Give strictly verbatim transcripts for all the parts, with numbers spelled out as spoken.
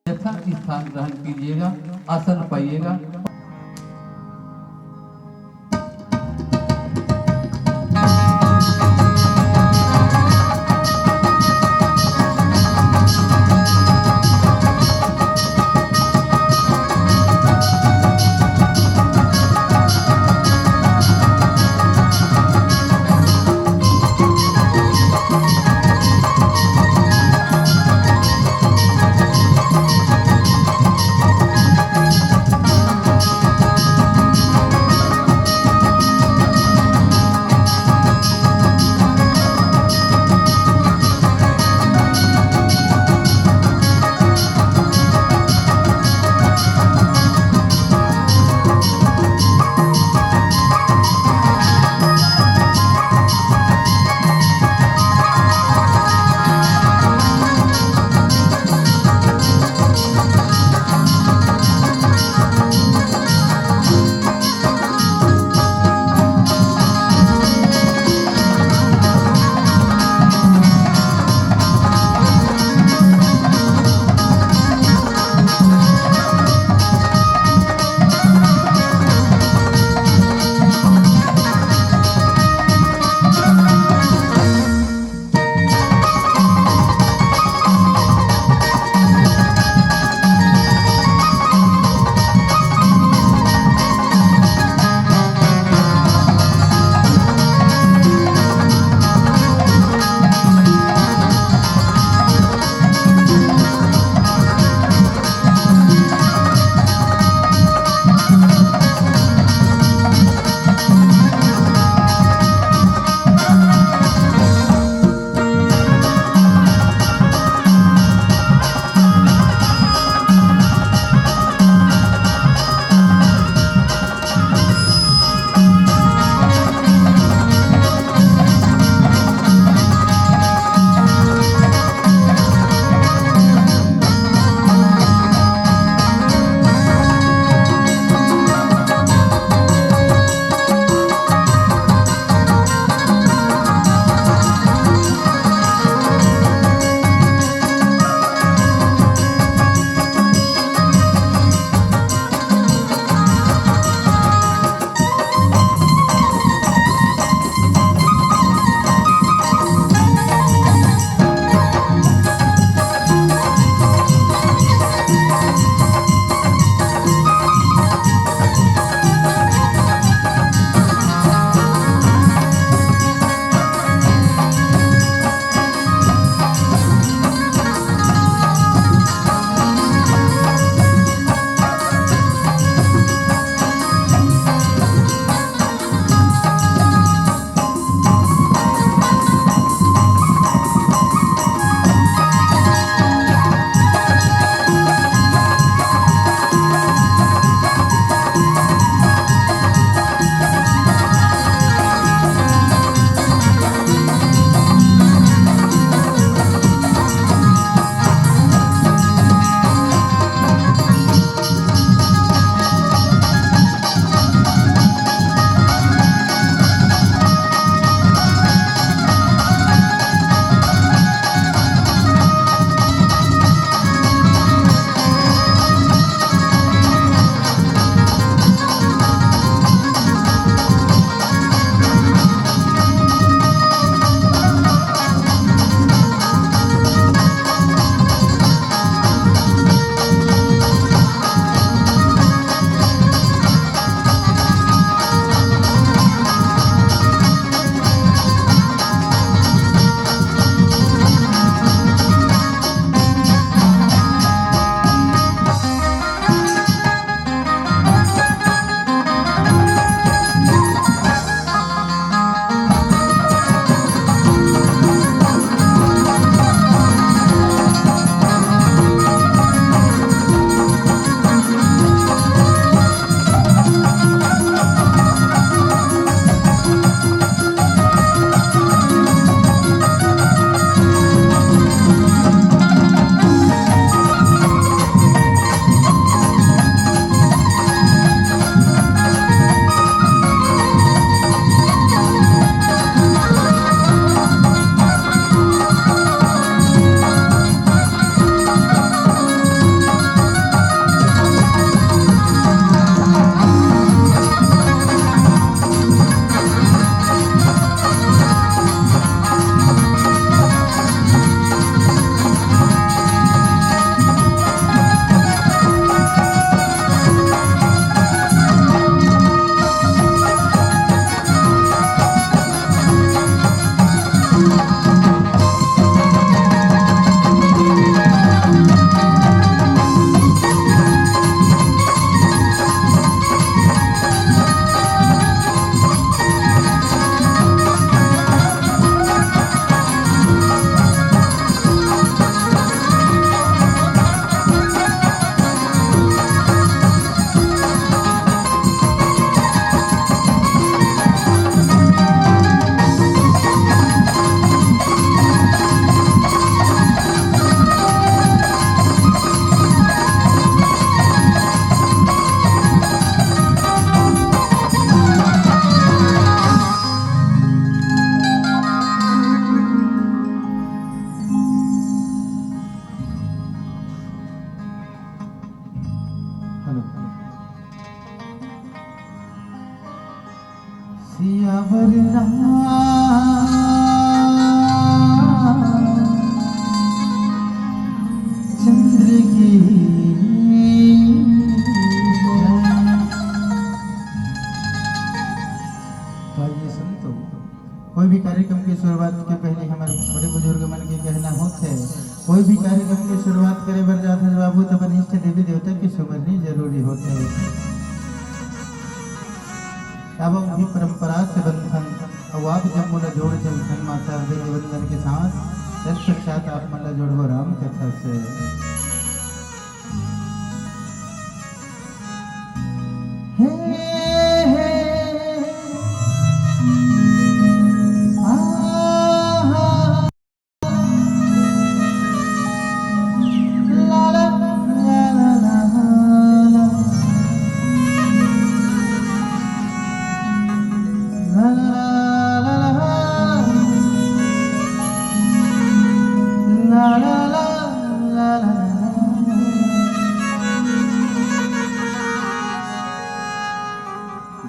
यथा स्थान ग्रहण कीजिएगा, आसन पाइएगा। रामचंद्र की जय। तो आइए संतो, कोई भी कार्यक्रम की शुरुआत के पहले हमर बड़े बुजुर्ग मन के कहना होथे, कोई भी कार्यक्रम की शुरुआत करे बर जात हे बाबू, त अपन इष्ट देवी देवता के सुमरनी जरूरी होथे। अब हम भी परंपरा से बंधन, अउ आप जब मोला जोड़ चलथन माँ शारदा के वंदन के साथ, तत्पश्चात आप मन ला जोड़बो राम कथा से। हे, हे, आ, हा।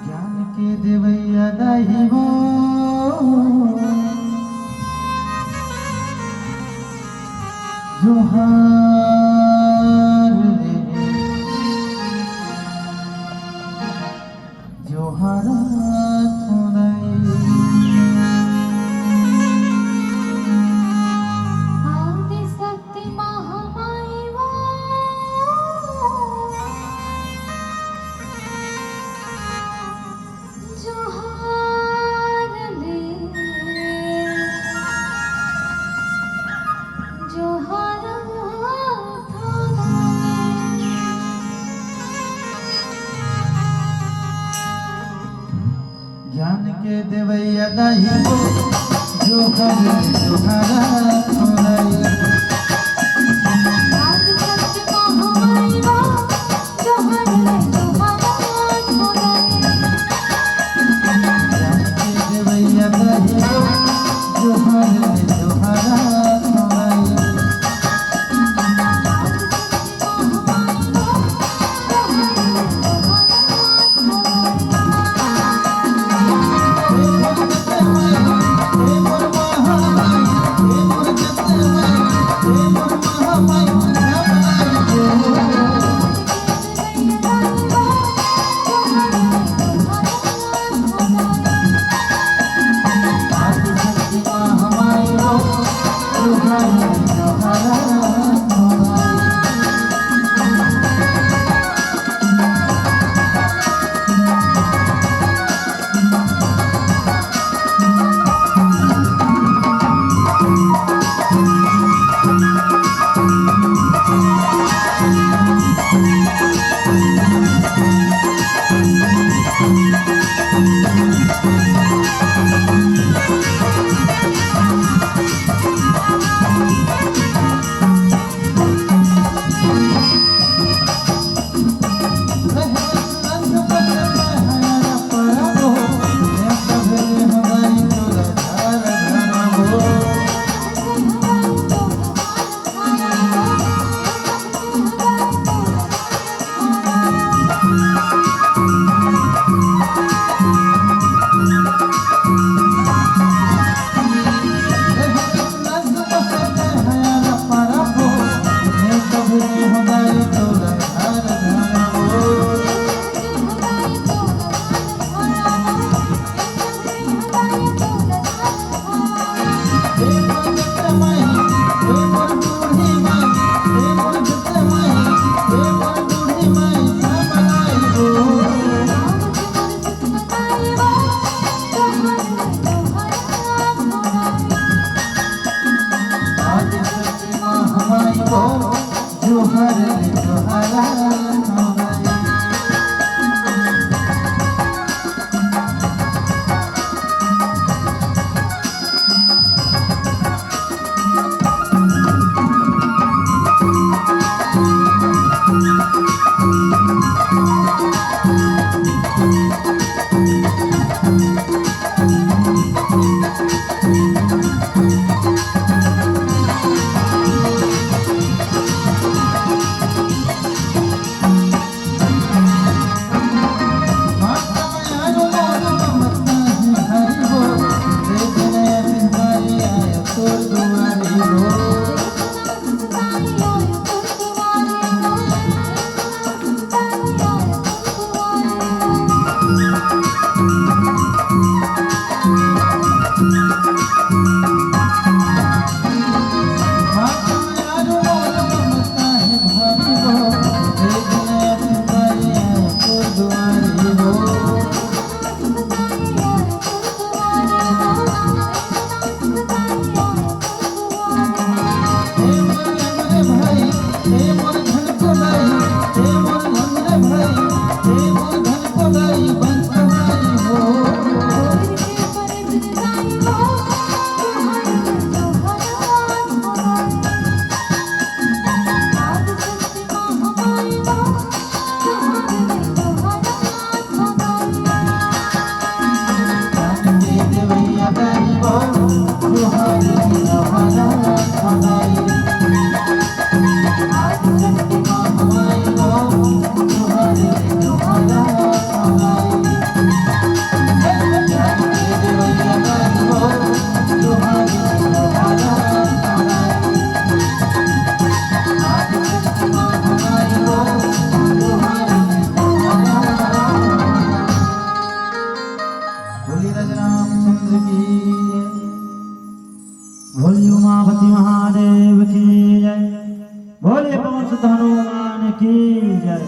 ज्ञान के देवैया दाई वो, जोहार रे, जोहार थोड़ाई। आदिशक्ति महामाई वो, जोहार ले, जोहार थोड़ाई। ज्ञान के देवैया दाई वो, जोहार, जोहार थोड़ाई। बोलिए राजा रामचंद्र की जय। बोलिए उमापति महादेव की जय। बोलिए पवन सुत हनुमान की जय।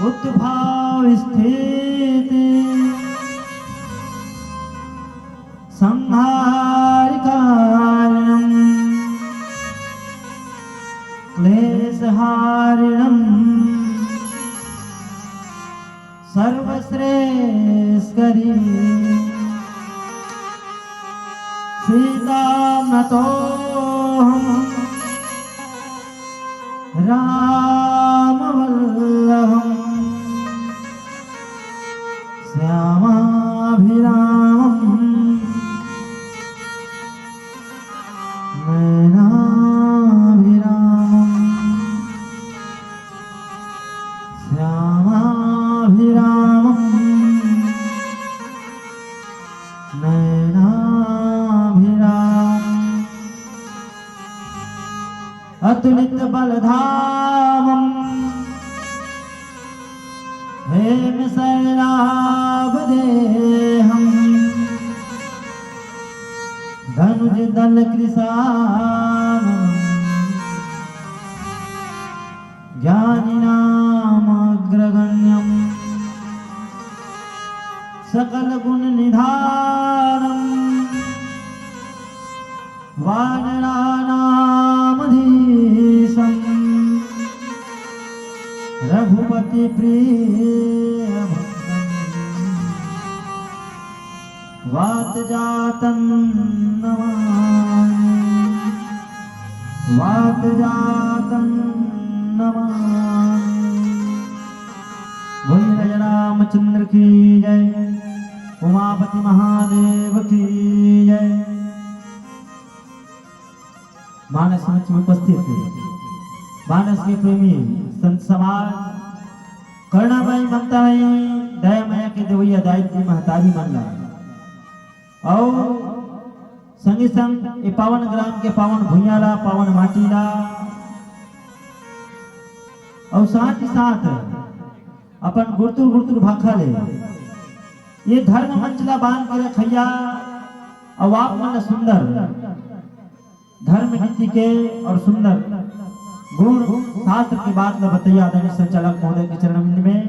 उद्भव स्थिति संहार कारणम क्लेश हारणम सर्वश्रेष्ठ करी सीता नतोहम राम वल्लभम श्यामाभिरामम नैनाभिरामम श्यामाभिरामम नैनाभिरामम अतुलित बलधामम हेम शैलाभ देहम धनुज दल कृशानम ज्ञानी नाम अग्रगण्यम सकल गुण निधानम वानराणामधीशम रघुपति प्रिय भक्तम वात जातम नमामि वात जातम नमामि। बोलिए राजा रामचंद्र की जय। उमापति महादेव की जय। मानस मंच में उपस्थित मानस के प्रेमी संत समाज, करुणामय ममतामय दयामय के देवैया दाई दीदी महतारी मन ला अउ संगे संग ए पावन ग्राम के पावन भुइयां ला, पावन माटी ला अउ साथ ही साथ अपन गुरतुर गुरतुर भाखा ले ये धर्म मंच ला बांध के रखइया अउ आप मन ला सुंदर धर्म नीति के अउ सुंदर गुण शास्त्र के बात ला बतइया आदरणीय संचालक महोदय के चरणविंद में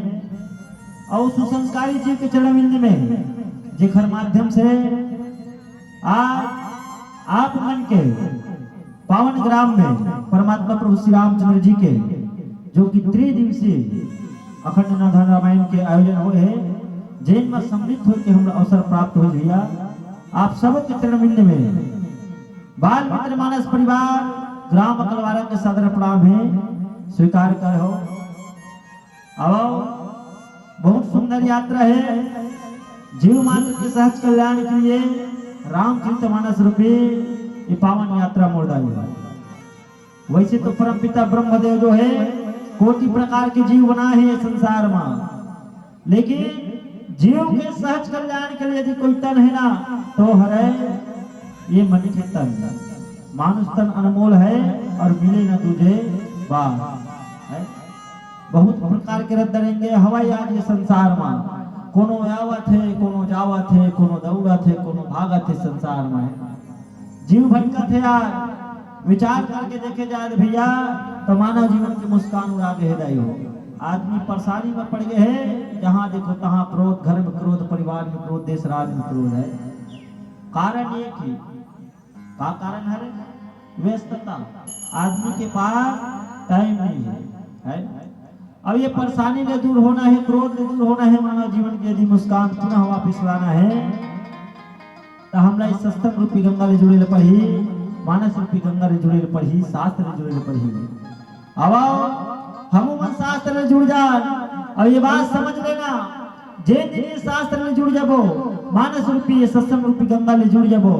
अउ सुसंस्कारी जी के चरणविंद में, जेखर माध्यम से आज आप मन के पावन ग्राम में परमात्मा प्रभु श्री रामचंद्र जी के जो कि त्रिदिवसीय अखंड नवधान रामायण के आयोजन होए हे, जेन में सम्मिलित होए के हमला अवसर प्राप्त होइस भैया, आप सबो के चरणविंद में बाल मित्र मानस परिवार ग्राम अकलवारा के सादर प्रणाम हे, स्वीकार करे हो। अब बहुत सुंदर यात्रा हे, जीव मात्र के सहज कल्याण के लिए रामचरित मानस रूपी ये पावन यात्रा मोर दाई हे। वैसे तो परमपिता ब्रह्मदेव जो हे कोटि प्रकार के जीव बनाए हे संसार मा, लेकिन जीव के सहज कल्याण के लिए यदि कोई तन हे ना तो हरे ये मनुष्य तन, मानुष तन अनमोल है और मिले न दूजे बार। है? बहुत प्रकार के रद्द रहेंगे हवाई आज ये संसार मा। कोनो आवत हे, कोनो जावत हे, कोनो दौड़त हे, कोनो भागत हे संसार मा। जीव भटकत हे यार। विचार करके देखे जाए तो भैया, तो मानव जीवन के मुस्कान उड़ा के हे दाई हो। आदमी परेशानी में पड़ गए है, जहाँ देखो तहाँ क्रोध, घर में क्रोध, परिवार में क्रोध, देश राज में क्रोध है। कारण एक ही, का कारण हरे? व्यस्तता। आदमी के पास टाइम नहीं है, है ना? अब ये परेशानी ले दूर होना है, क्रोध ले दूर होना है, मानव जीवन के यदि मुस्कान पुनः वापस लाना है, तो हमला इस सत्संग रूपी गंगा ले जुड़े ले पड़ही, मानस रूपी गंगा ले जुड़े ले पड़ही, शास्त्र ले जुड़े ले पड़ही। अब आओ, हमू मन शास्त्र ले जुड़ जान। अब ये बात समझ लेना, जे दिन ये शास्त्र ले जुड़ जाबो, मानस रूपी, ये सत्संग रूपी गंगा ले जुड़ जाबो,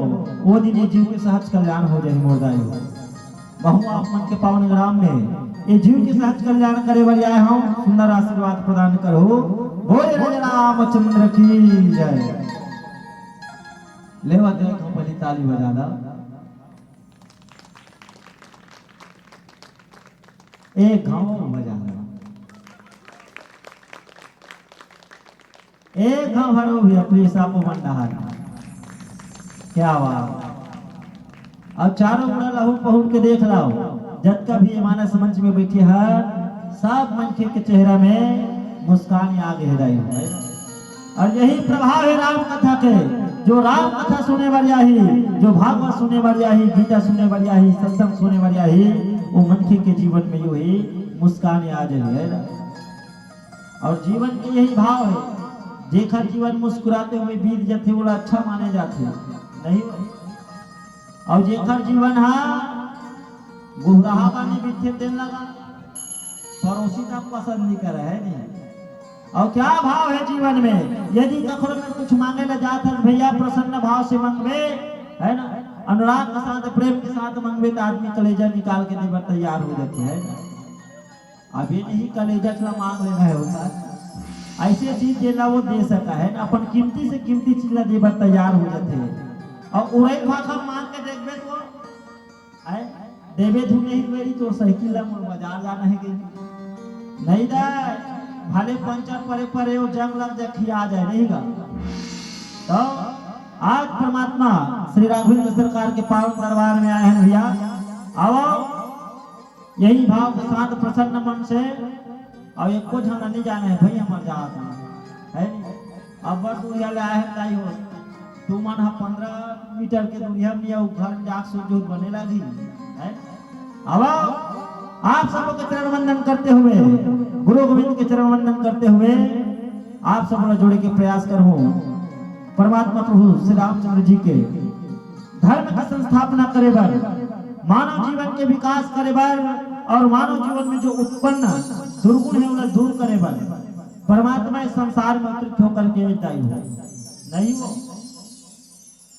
वो दिन ये जीव के सहज कल्याण हो जाही मोर दाई। महू आप मन के पावन ग्राम में ये जीव के सहज कल्याण करे बर आए हूँ, सुंदर आशीर्वाद प्रदान करो। बोले राजा रामचंद्र की जय। लेवा देखो पहली ताली बजा दा। एक घाव बजा दा। एक घाव भरो भी अपने सापो बन रहा है। क्या बात। अब चारों मुड़ा लहू पहुड़ के देख लाओ, जतका भी ये मानस मंच में बैठे हर, सब मनखे के चेहरा में मुस्कान आ गए दाई हो। और यही प्रभाव है राम कथा के। जो राम कथा सुने बर आही, जो भागवत सुने बर आही, गीता सुने बर आही, सत्संग सुने बर आही, वो मनखे के जीवन में यो ही मुस्कान आ जाही, है ना? और जीवन के यही भाव है, जेखर जीवन मुस्कुराते हुए बीत जाथे, ओला अच्छा माने जाथे, नहीं? और जेखर जीवन हा गुहराहा बानी बीतथे, तेन लगा परोसी का पसंद नहीं करे, है नहीं? और क्या भाव है जीवन में? यदि कखरो में कुछ मांगे ला जात है, भैया, प्रसन्न भाव से मांगबे, है ना, अनुराग के साथ, प्रेम के साथ मांगबे, तो आदमी कलेजा निकाल के देबर तैयार हो जाथे, है ना? अब ये नहीं कलेजा ला मांग लेना है होता, ऐसे चीज जेला वो दे सका है ना, अपन कीमती से कीमती चीज ला देबर तैयार हो जाथे। और उड़ई भाखा मांग के देखबे तो, आए, देबे धुन नहीं मेरी, तो साइकिल ला मोर बाजार जाना है कि नहीं दा, भले पंचर परे परे वो जंग लग जाए, खिया जाए, नहीं गा? तो आज परमात्मा श्री राघवेंद्र सरकार के पावन दरबार में आए हैं भैया। आओ, यही भाव के साथ प्रसन्न मन से, और एको झन नहीं जाने है भाई, हमर जात है, है नहीं? अब बड़ दूरिया ले आए हैं, ताई हो, तू मन ह पन्द्रह मीटर के दूरिया में, अउ घर में जाके सूर्य उदय बने लागी, है? अब आप सबों के चरण वंदन करते हुए, गुरु गोविंद के चरण वंदन करते हुए, आप सब ला जोड़े के प्रयास करहूं परमात्मा प्रभु श्री रामचंद्र जी के धर्म के संस्थापना करे बर, मानव जीवन के विकास करे बर और मानव जीवन में जो उत्पन्न दुर्गुण है, उन्हें दूर करे बर परमात्मा इस संसार में अवतरित होकर के दाई हो। नहीं हो,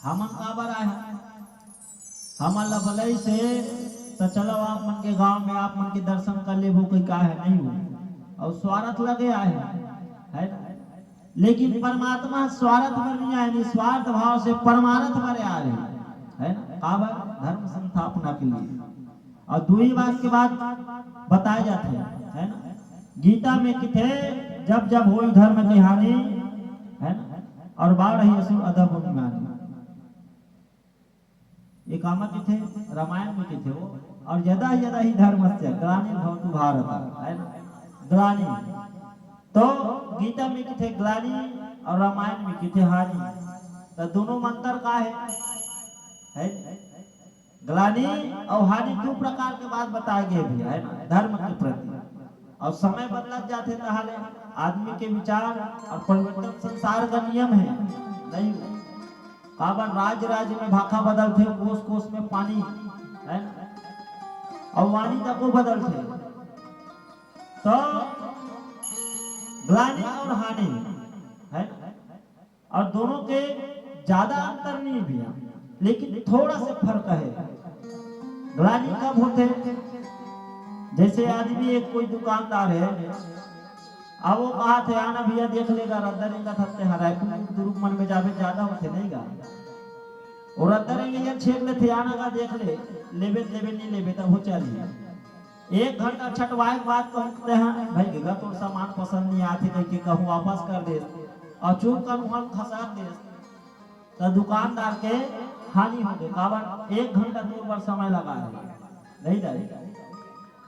हमन काबर आए हैं? हमन ला बलई से तो चलो आप मन के गांव में आप मन के दर्शन कर लेबो, कोई का है नहीं हो, और स्वार्थ लगे आए हैं, है ना? लेकिन परमात्मा स्वार्थ बर नहीं आए, निस्वार्थ भाव से परमार्थ बर आ रहे, है ना? काबर? धर्म संस्थापना के लिए। और दो ही बात के बाद बताए जाते हैं, है ना? गीता में किथे, जब जब होई धर्म की हानि, है ना, और बाढ़ ही असुर अधम अभिमानी। ये कामा किथे, रामायण में किथे वो, और यदा यदा ही धर्मस्य ग्लानिर्भवतु भारत, है ना, ग्लानि। तो गीता में किथे ग्लानि और रामायण में किथे हानि, तो दोनों में अंतर का है? है ग्लानि और हानि दो प्रकार के बात बताए गए भी है ना, धर्म के प्रति। और समय बदलत जाथे, तहाले आदमी के विचार और परिवर्तन संसार का नियम है, नहीं? काबर राज राज में भाखा बदलथे, कोस कोस में पानी, है ना? और वाणी तको बदलथे। तो ग्लानि और हानि, है ना? और दोनों के ज्यादा अंतर नहीं भैया, लेकिन थोड़ा से फर्क है। ग्लानि कब होथे? जैसे आदमी एक कोई दुकानदार है, अब वो कहा थे, "आना भैया, देख लेगा, रद्दा नहीं का थत्ते हराए, कुछ दुरुग मन में जाबे ज्यादा होथे नहीं गा।" और अंदर एंगेजन छेद लेथे, आना का देख ले, लेबे त लेबे, नहीं लेबे त हो चली। एक घंटा छटवाए के बाद कहूँ कहते हैं, "भाई, गिगा तोर सामान पसंद नहीं आते," कह के कहूँ वापस कर दे, और चुप कर वहाँ खसक दे, तो दुकानदार के हानि हो गए। काबर? एक घंटा तोर बर समय लगा है, नहीं दाई।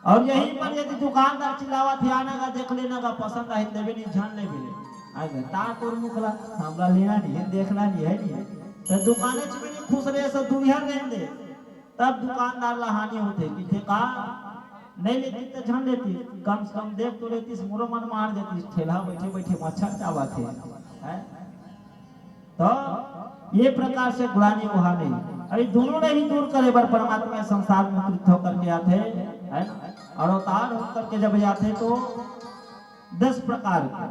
और यहीं पर यदि दुकानदार चिल्लावत है, "आना का देख लेना का, पसंद आए लेबे, नहीं झन लेबे।" आ गए, "तार तोर मुखला, हमरा लेना नहीं है, देखना नहीं है, नहीं है।" तो दुकाने च में नहीं खुश रहे, सब दुनिया रहन दे। तब दुकानदार ला हानि होथे, कहिथे, "का नहीं लेती त झन लेती, कम से कम देख तो लेती, मोरो मन मार देती, ठेला बैठे बैठे मच्छर चावत हे।" हैं? तो ये प्रकार से ग्लानि उहाने, अरे दोनों ने ही दूर करे बर परमात्मा संसार में अवतरित होकर के आथे, है ना? और अवतार होकर के जब जाथे तो दस प्रकार के,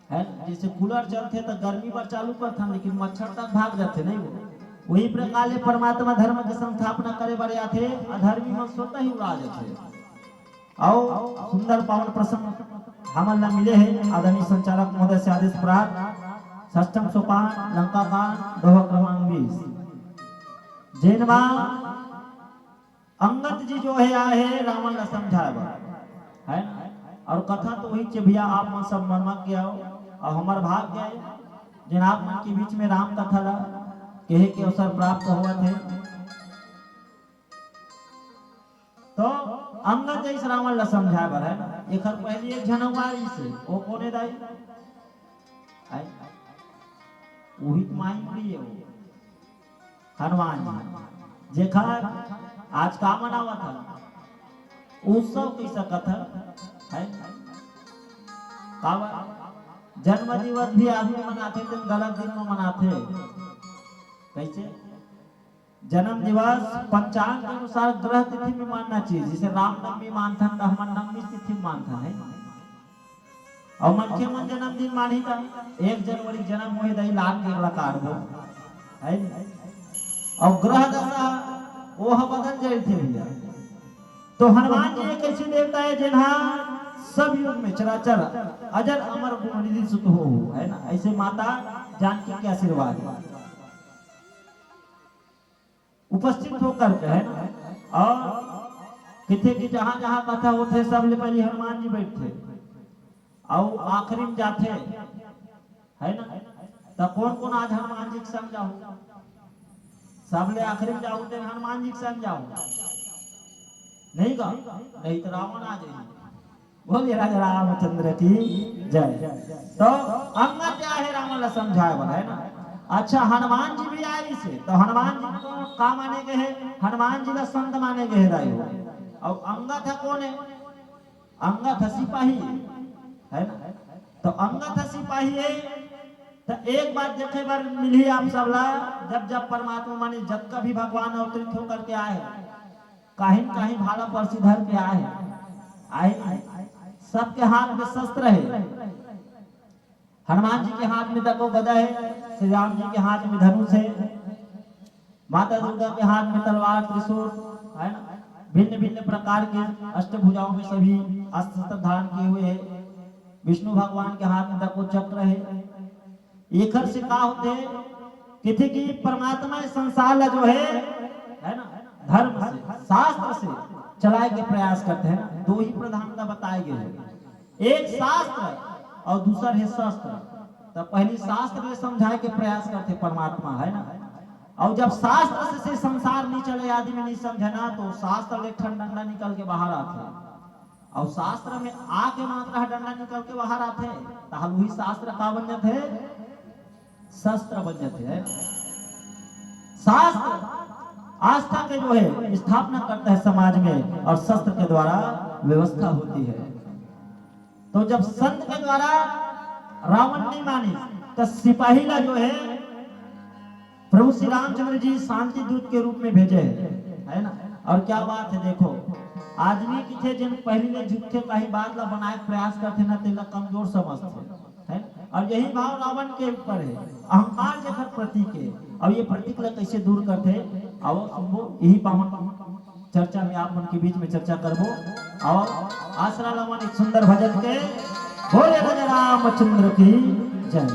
है ना? जैसे कूलर चलथे तो गर्मी बर चालू करथन, लेकिन मच्छर तक भाग जाथे, नहीं वो? वही प्रकार ले परमात्मा धर्म के संस्थापना करे बर आथे, अधर्मी मन स्वतः ही उड़ा जाथे। अउ सुंदर पावन प्रसंग हमन ला मिले हे आदरणीय संचालक महोदय से आदेश प्राप्त, षष्ठम सोपान, लंका कांड, दोहा क्रमांक बीस, जेन मा अंगद जी जो है आए हे रावण ला समझाए बर, है ना? और कथा तो वही चे भैया, आप मन सब मन मत के आओ, और हमर भाग गए जेन आप मन के बीच में राम कथा ला कहे के अवसर प्राप्त होवत हे। तो अंगद जैसे रावण ला समझाए बर, है ना, एकर पहले एक झन अउ आइस हे, वो कोने दाई? आई? वही तो माई मुड़ी है वो, हनुमान जी, जेकर आज का मनावत है, उत्सव कह सकत है, है? काबर? जन्म दिवस भी आदमी मनाथे, तेन गलत दिन में मनाथे। कैसे? जन्म दिवस पंचांग के अनुसार ग्रह तिथि में मानना चाहिए। जैसे रामनवमी मानथन, त हमन नवमी तिथि में मानथन, है? और मनखे मन जन्मदिन मानही, त एक जनवरी जन्म होए, दही लाल केक ला काटबो, है नी? और ग्रह दशा वो ह बदल जाए थे भैया। तो हनुमान जी एक ऐसे देवता है, जिन्हा सब युग में चराचर अजर अमर गुण निधि सुत हो, है ना? ऐसे माता जानकी के आशीर्वाद है। उपस्थित होकर के, है ना? और किथे कि जहाँ जहाँ कथा होथे, सब ले पहले हनुमान जी बैठथे, और आखिरी में जाथे, है ना? तो कौन कौन आज हनुमान जी के संग जाहू? सब ले आखिरी में जाहू, तेन हनुमान जी के संग जाहू, नहीं गा? नहीं तो रावण आ जाए। बोलिए राजा रामचंद्र की जय। तो अंगद आए हे रावण ला समझाए वाला, है ना? अच्छा, हनुमान जी भी आइस हे, तो हनुमान जी को का माने गए हे? हनुमान जी ला संत माने गए हे दाई हो। और अंगद ह कोन हे? अंगद ह सिपाही, है ना? तो अंगद ह सिपाही हे, तो एक बात देखे बर मिली आप सब ला, जब जब परमात्मा माने जतका भी भगवान अवतरित होकर के आए हे, काहीं न काहीं भाला परसी धर के आए हे, आए नहीं? सबके हाथ में शस्त्र हे। हनुमान जी के हाथ में देखो गदा हे, श्री राम जी के हाथ में धनुष हे, माता दुर्गा के हाथ में तलवार, त्रिशूल, है ना? भिन्न भिन्न प्रकार के अष्टभुजाओं में सभी अस्त्र शस्त्र धारण किए हुए हे। विष्णु भगवान के हाथ में देखो चक्र हे। एकर से का होथे? किथे कि परमात्मा इस संसार ला जो हे, है ना, धर्म से, शास्त्र से चलाए के प्रयास करथे, है ना। दो ही प्रधानता बताए गए हे, एक शास्त्र और दूसर हे शस्त्र। तो पहली शास्त्र ले समझाए के प्रयास करथे परमात्मा, है ना। और जब शास्त्र से, से संसार नहीं चले, आदमी नहीं समझे ना, तो शास्त्र ले ठन डंडा निकल के बाहर आथे। और शास्त्र में आके मात्र ह डंडा निकल के बाहर आथे, तहाल वही शास्त्र का बन जाथे? शस्त्र बन जाथे, है। शास्त्र आस्था के जो है स्थापना करता है समाज में, और शस्त्र के द्वारा व्यवस्था होती है। तो जब संत के द्वारा रावण नहीं मानी, तो सिपाही ला जो है प्रभु श्री रामचंद्र जी शांति दूत के रूप में भेजे हे, है ना। और क्या बात है, देखो, आदमी किथे जेन पहली ले झुकथे, कहीं बात ला बनाए के प्रयास करथे ना, तेला कमजोर समझथे, है ना। और यही भाव रावण के ऊपर है, अहंकार जेकर प्रतीक है। और ये प्रतीक ला कैसे दूर करथे, आओ सुनबो, यही पावन चर्चा में आप मन के बीच में चर्चा करबो। आओ, आसरा लमन एक सुंदर भजन के। बोले राजा रामचंद्र की जय।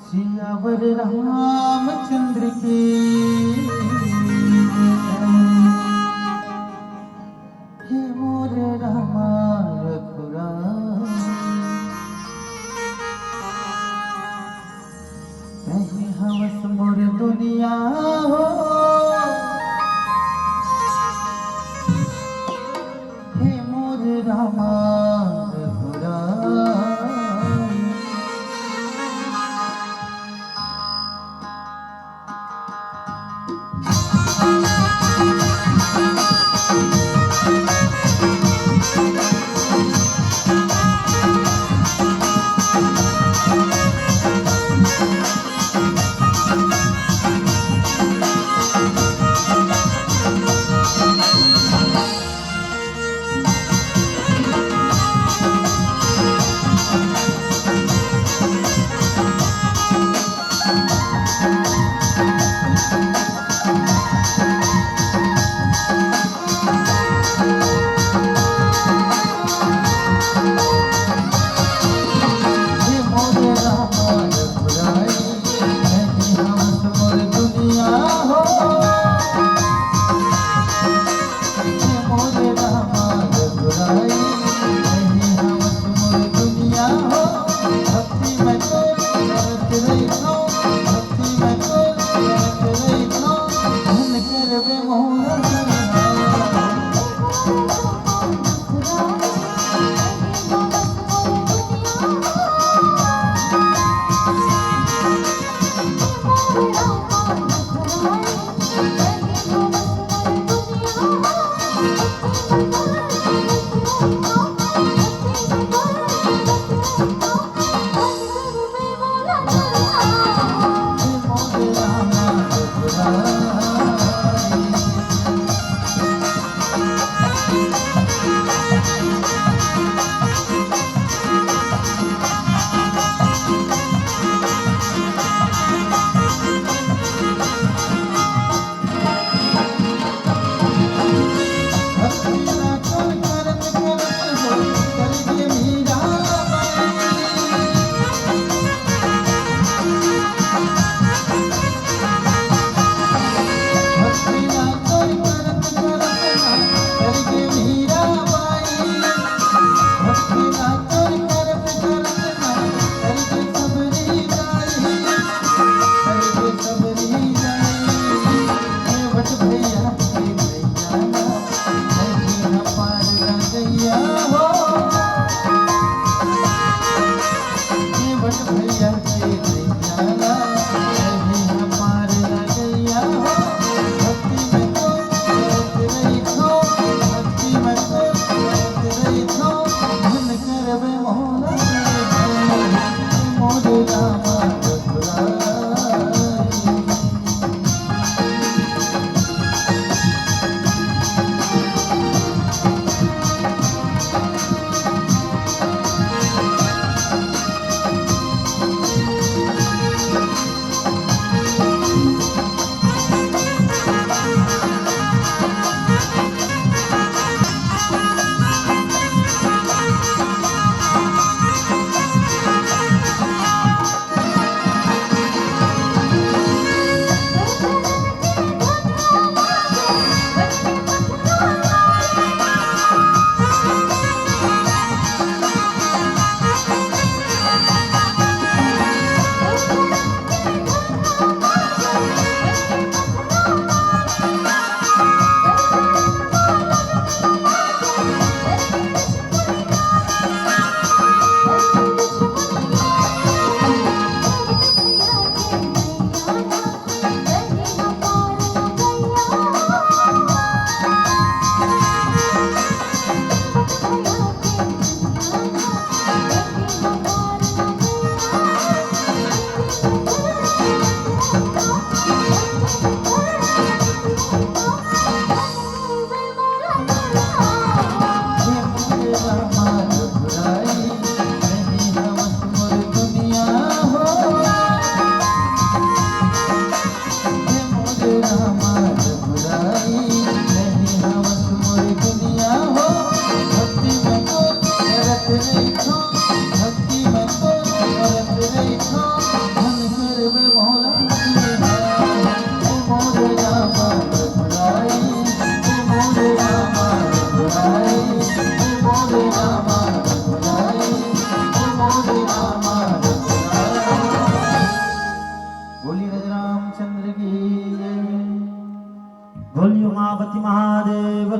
सियावर रामचंद्र की। हे मोर रामा रघुराई, तहीं हवस मोर दुनिया हो। हे मोर रामा रघुराई।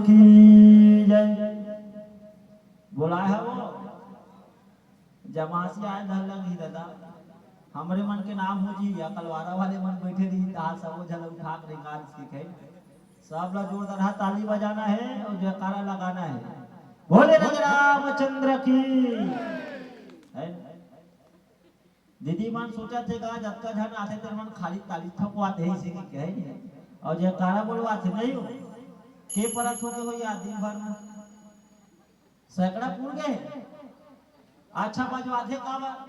की जय। बोलाय हव वो जमासी आय धर लग ही दादा, हमरे मन के नाम हो जी, या कलवारा वाले मन बैठे रही, ता सबो झन उठा के रेंगा के कहे, सब ला जोरदार ताली बजाना हे अउ जयकारा लगाना हे। बोले राजा रामचंद्र की। है ना? दीदी मन सोचत हे का, जतका झन आथे, तेन मन खाली ताली ठोकवात हे, इसी के कहे नहीं। अउ जयकारा बोलवात हे, नहीं हो? के परत हो के हो या दिन भर में? सैकड़ा पूर गे? अच्छा बजवाथे काबर?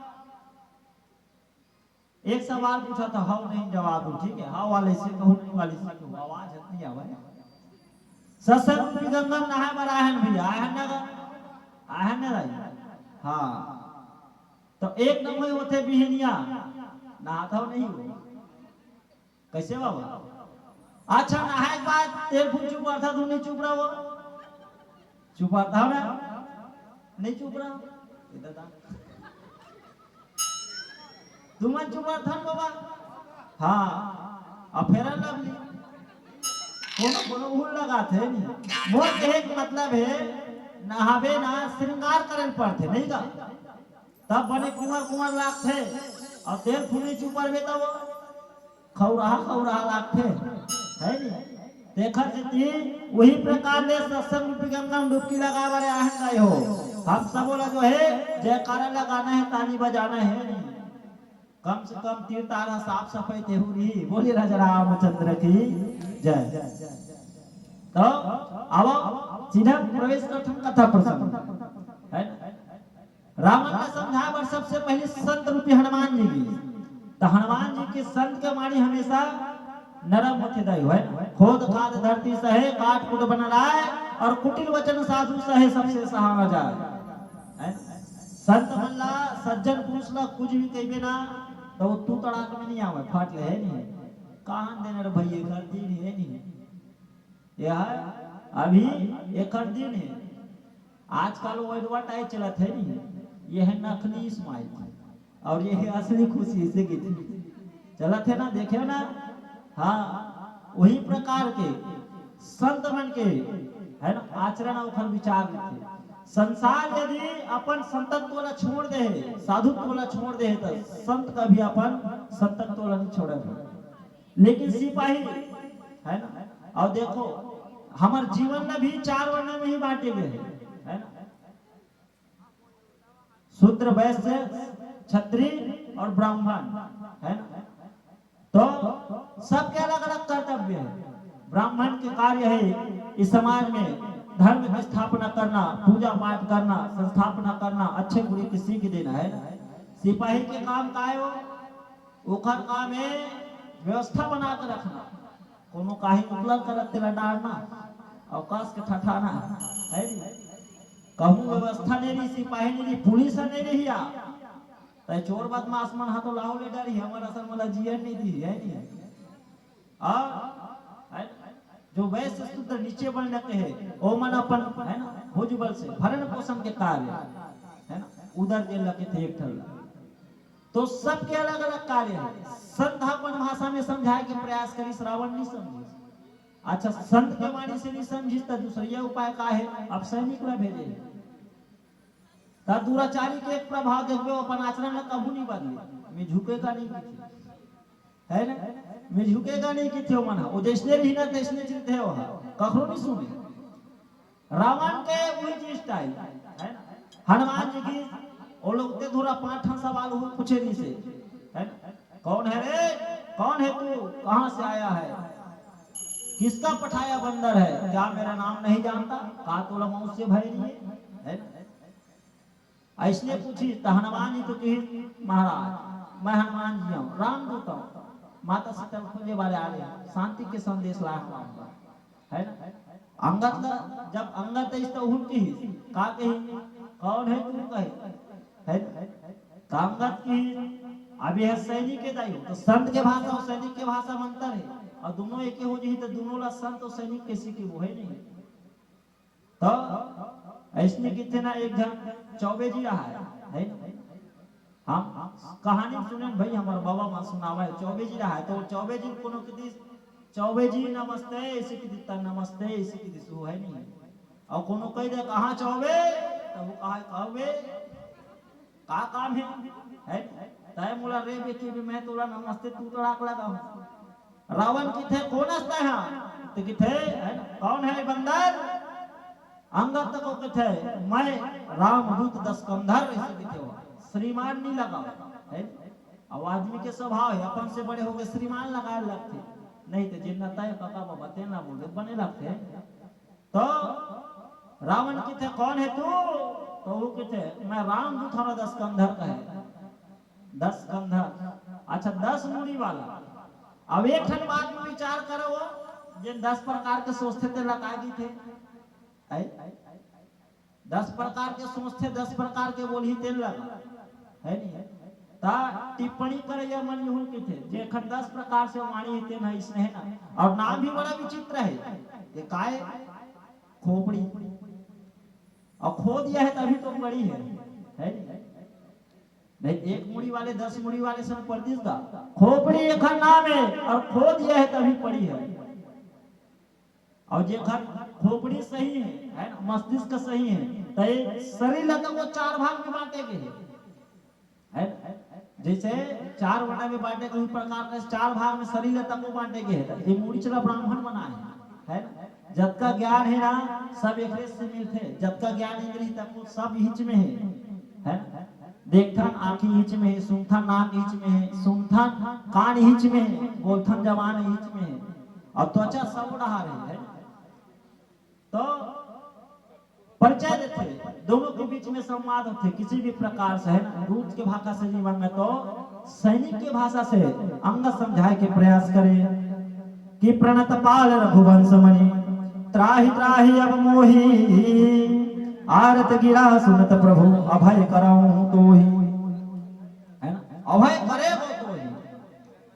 एक सवाल पूछा था, हव नहीं जवाब दो, ठीक है? हव वाले से कहूँ, नहीं वाले से कहूँ, आवाज हत नहीं आवे। सत्संग रूपी गंगा में नहाए बर आए हन भैया, आए हन ना गा? आए हन ना भाई? हाँ। तो एक नंबर होथे बिहनिया, नहात हव नहीं हो? कैसे बाबा? अच्छा, नहाए के बाद तेल फूल चुप रहा था, तू नहीं चुप रहा वो? चुप रहा था ना? नहीं चुप रहा? ये दादा। तुमन चुप रहा था ना बाबा? हाँ। अब फेर लवली। कोनो, कोनो उहुल लगाथे नहीं। मोर कहे के मतलब हे, नहाबे ना, श्रृंगार करे ल पड़थे, नहीं का? तब बने कुंवर कुंवर लागथे, अउ तेल फुनी चुपरबे तब खौराहा खौराहा लागथे, है नी? तेखर सेती उही प्रकार ले सत्संग रूपी गंगा में डुबकी लगाए बर आए हन दाई हो। हम सबो ला जो हे जयकारा लगाना हे, ताली बजाना हे नी। कम से कम तीर तारा साफ सफाई तेहू रही। बोलिए राजा रामचंद्र की जय। तो अब सीधा प्रवेश करथन कथा प्रसंग, है ना? रावण ला समझाए बर सबसे पहले संत रूपी हनुमान जी गिस। त हनुमान जी के संत के वाणी हमेशा नरम होथे दाई हो, है ना? खोद खाद धरती सहे, काट कुट बन लाए, और कुटिल वचन साधु सहे, सबसे सहा न जाए, है ना? संत मन ला, सज्जन पुरुष ला कुछ भी कहिबे ना, त वो तू तड़ाक में नहीं आवे, फट ले, है नहीं? कहां देने रे भैया, कर दी नहीं, है नहीं? ये है, अभी एकर दिन हे। आजकल वो advertise चलत हे नहीं, ये है नकली smile और ये है असली खुशी, इसे की चलत हे ना, देखे ना? हाँ, वही प्रकार के संत मन के, है ना, आचरण अउ ओखर विचार रहिथे। संसार यदि अपन संतत्व ला छोड़ दे हे, साधुत्व ला छोड़ दे हे, त संत कभी अपन संतत्व ला नहीं छोड़े। लेकिन सिपाही, है ना? अउ देखो, हमर जीवन ला भी चार वर्ण में ही बांटे गए हे, है ना? शूद्र, वैश्य, क्षत्रिय और ब्राह्मण, है ना? तो सबके अलग-अलग कर्तव्य हे। ब्राह्मण के कार्य हे इस समाज में धर्म की स्थापना करना, पूजा पाठ करना, संस्थापना करना, अच्छे बुरे की सीख देना, है ना? सिपाही के काम का हे वो? ओखर काम हे व्यवस्था बना के रखना। कोनो काही उतलल करत तेला डारना अउ कस के ठठाना, है नी? कहूं व्यवस्था नहीं रही, सिपाही नहीं रही, पुलिस नहीं रही या, त चोर बदमाश मन हा तो लाहो ले डरही, हमर असन मोला जियन नहीं दी, है नी? आ, है? जो वैश्य शूद्र नीचे वर्ण के हे, ओमन अपन, है ना, भुजबल से भरण पोषण के कार्य, है ना, उदर जेला कथे एक ठन ला। तो सबके अलग-अलग कार्य हे। संत ह अपन भाषा में समझाए के प्रयास करिस, रावण नहीं समझिस। अच्छा, संत के वाणी से नहीं समझिस, त दूसरिया उपाय का हे? अब सैनिक ला भेजे। त दुराचारी के एक प्रभाव देखबे, वो अपन आचरण ला कभू नहीं बदले। मैं झुकेगा नहीं कथे। है ना? मैं झुकेगा नहीं कथे ओमन ह। वो जैसने रही ना, तैसने चलथे वो ह। कखरो नहीं सुने। रावण के वही चीज style, है ना? हनुमान जी की, वो लोग ते धुरा पांच ठन सवाल वो पूछे नहीं से, है ना? "कौन है रे? कौन है तू? कहां से आया है? किसका पठाया बंदर है? क्या मेरा नाम नहीं जानता? का तोला मौत से भय नहीं है?" है ना? अइसने पूछिस त हनुमान जी तो कहिस, "महाराज, मैं हनुमान जी हूं, रामदूत हूं, माता सीता ल खोजे बर आए हंव, शांति के संदेश लाए हंव।" है ना? अंगद ला, जब अंगद अइस त उहुन कहिस, का कहिस? "कौन है तू?" कहे, है ना? त अंगद कहिस, "अब ये सैनिक के दाई हो।" तो संत के भाषा अउ सैनिक के भाषा में अंतर हे, अउ दोनों एके हो जही त दोनों ला संत अउ सैनिक कइसे कहिबो, है नहीं? तो अइसने कथे ना, एक झन चौबे जी रहा है, है ना? हम कहानी सुनेन भाई, हमर बाबा मन सुनावे हे, चौबे जी रहा है, तो चौबे जी कोनो कहिस, चौबे जी नमस्ते, इसे की दिता नमस्ते, इसे की दिसु है नहीं। और कोनो कह दे, "कहाँ चौबे?" तब वो कहा, "कहबे, का काम है?" है नहीं? तय मोला रे बेटी भी मैं तोला नमस्ते तू तड़ाक लगा हूँ। रावण किथे, "कौन हस्ता है?" तो किथे, है ना? "कौन है बंदर?" अंगद तको किथे, "मैं रामदूत दस कंधर," ऐसे किथे हो। श्रीमान नहीं लगा, है? अब आदमी के स्वभाव है, अपन से बड़े होके श्रीमान लगाए लगथे, नहीं तो जिन नता है काका बाबा तेन ला बोले बने लगथे। तो रावण किथे, "कौन है तू?" तो वो किथे, "मैं रामदूत हूँ दस कंधर का है।" दस कंधर, अच्छा, दस मुड़ी वाला। अब एक ठन बात में विचार करो, वो जिन दस प्रकार के सोचथे ते लगा दी थे, है? दस प्रकार के सोचथे, दस प्रकार के बोलही तेन लगा, है नहीं? ता टिप्पणी करैया मन यहू किथे, जेखन दस प्रकार से वाणी हे तेन ह इसने है ना। और नाम भी बड़ा विचित्र है, ये काय? खोपड़ी। और खो दिया है तभी तो बड़ी है, है नहीं? नहीं, एक मुड़ी वाले, दस मुड़ी वाले सब परदेस का। खोपड़ी एखर नाम है और खो दिया है तभी पड़ी है। और जेखर खोपड़ी सही है, है ना, मस्तिष्क सही है, तो ये शरीर ला तो वो चार भाग में बांटे गए है, है ना? जैसे चार वटा में बांटे गए, उही प्रकार का चार भाग में शरीर ला तको बांटे गए है। तो ये मुड़ी चला ब्राह्मण बना है, है ना? जतका ज्ञान है ना, सब एकरे से मिलथे। जतका ज्ञान इंद्री तक वो सब हिच में है, है ना? देखथन आँखी हिच में है, सुनथन नाक हिच में है, सुनथन कान हिच में है, बोलथन जबान हिच में है, और त्वचा सब डहार है, है ना? तो परिचय देथे, दोनों के बीच में संवाद होथे किसी भी प्रकार से, है ना? दूत के भाषा से जीवन में तो सैनिक के भाषा से अंगद समझाए के प्रयास करे कि प्रणत पाल रघुवंश मणि त्राहि त्राहि अब मोहि, आरत गिरा सुनत प्रभु अभय करहु तोहि। है ना? अभय करे वो तोहि,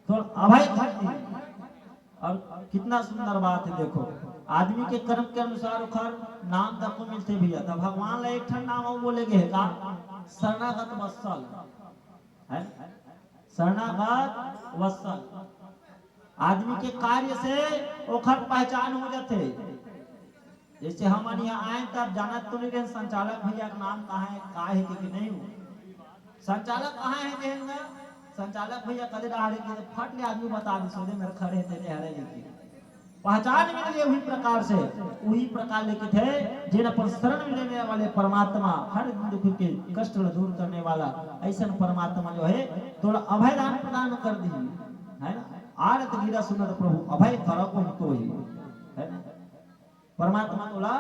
तो अभय कर दी। और कितना सुंदर बात है, देखो, आदमी के कर्म के अनुसार ओखर नाम तको मिलथे भैया। तो भगवान ला एक ठन नाम अउ बोले गए का, शरणागत वत्सल, है ना? शरणागत वत्सल। आदमी के कार्य से ओखर पहचान हो जाथे। जैसे हमन यहाँ आए तब जानत तो नहीं रहे संचालक भैया का नाम कहाँ है, का है कि, कि नहीं हो। संचालक कहाँ है, कहेंगे, संचालक भैया कदे डहारे के, फट ले आदमी बता दी, सोझे मेरे खड़े तेरे हरे लेके। पहचान मिल गई उही प्रकार से, उही प्रकार लेके थे, जिन अपन शरण में लेने वाले परमात्मा, हर दुख के कष्ट ला दूर करने वाला ऐसा परमात्मा जो है, तोला अभय दान प्रदान कर दी, है ना? आरत गिरा सुनत प्रभु अभय करहु तोहि, है ना? परमात्मा तोला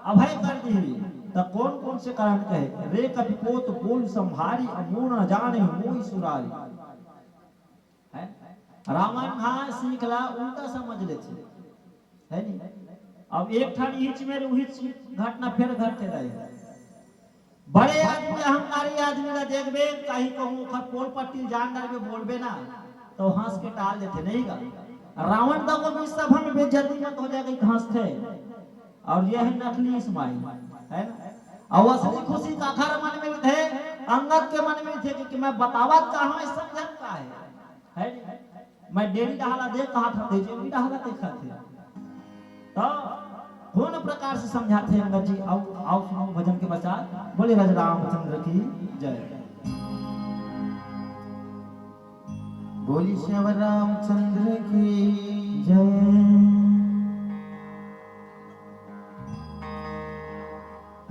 अभय कर दी। त कौन कौन से कारण कहे, रे कपिपोत बोल संभारी, अमोन जाने मोहि सुरारी। है? रावण हा सीख ला उल्टा समझ लेथे, है नी? अब एक ठन हिच में उही घटना फिर घटते रहे। बड़े आदमी, अहंकारी आदमी ला देखबे, कहीं कहूँ ओखर पोल पट्टी जान डालबे, बोलबे ना, तो हंस के टाल देथे, नहीं गा? रावण तक वो भी सभा में बेइज्जती मत हो जाएगा, एक हंसथे। और ये है नकली इस्माइल, है ना? और असली खुशी काखर मन में थे, अंगद के मन में थे कि, कि मैं बतावत का हूँ, समझत का है, है नी? मैं डेरी डहार ला देख कहा था, डेरी डहार ला देखा थे। तो कौन प्रकार से समझाथे अंगद जी? आओ, आओ सुनो भजन के पश्चात। बोले राजा रामचंद्र की जय। बोली श्याम रामचंद्र की जय।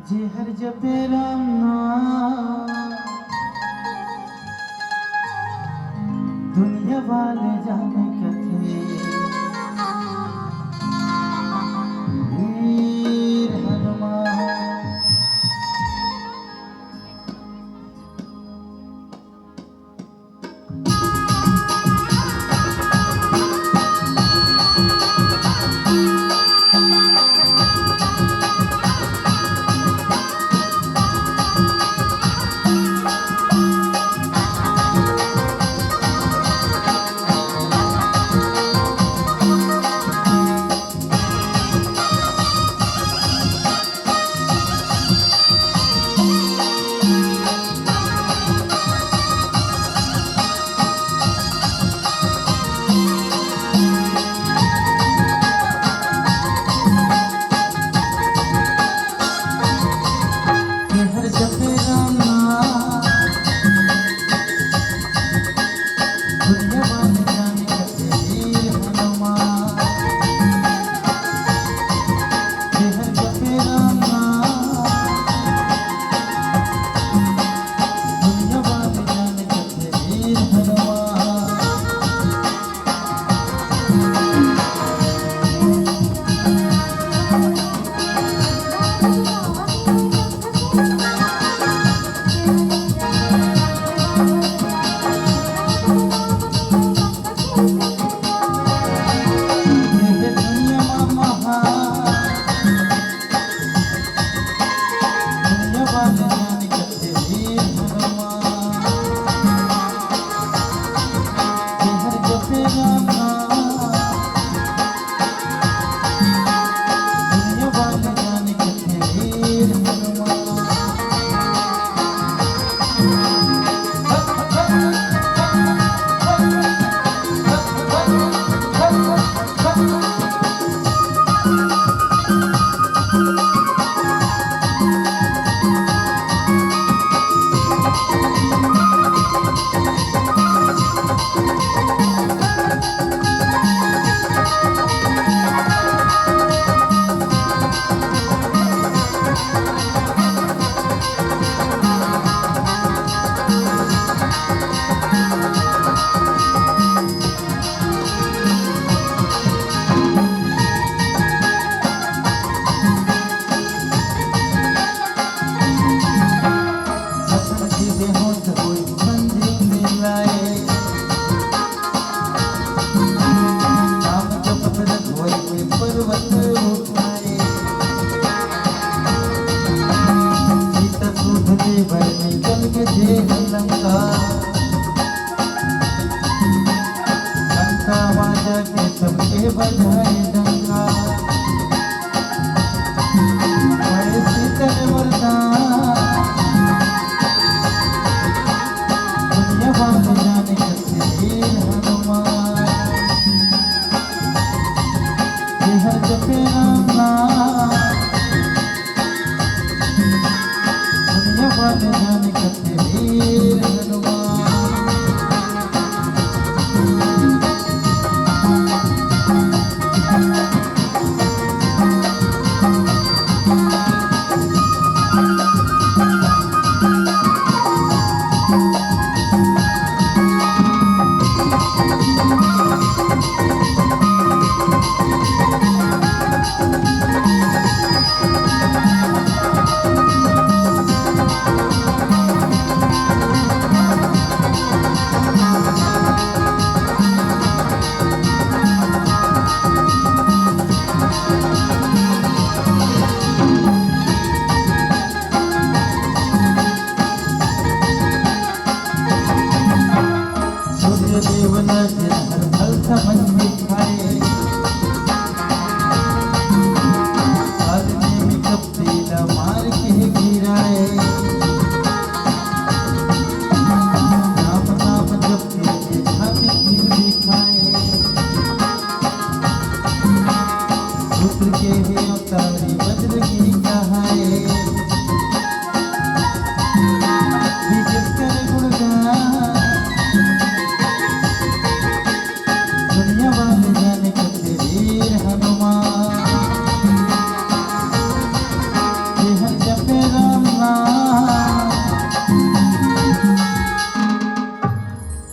जे हर जपे राम नाम, दुनिया वाले जाने कथे, वीर हनुमान। दुनिया वाले जाने कथे वीर हनुमान, जेहर जपे राम नाम। दुनिया वाले जाने कथे वीर हनुमान।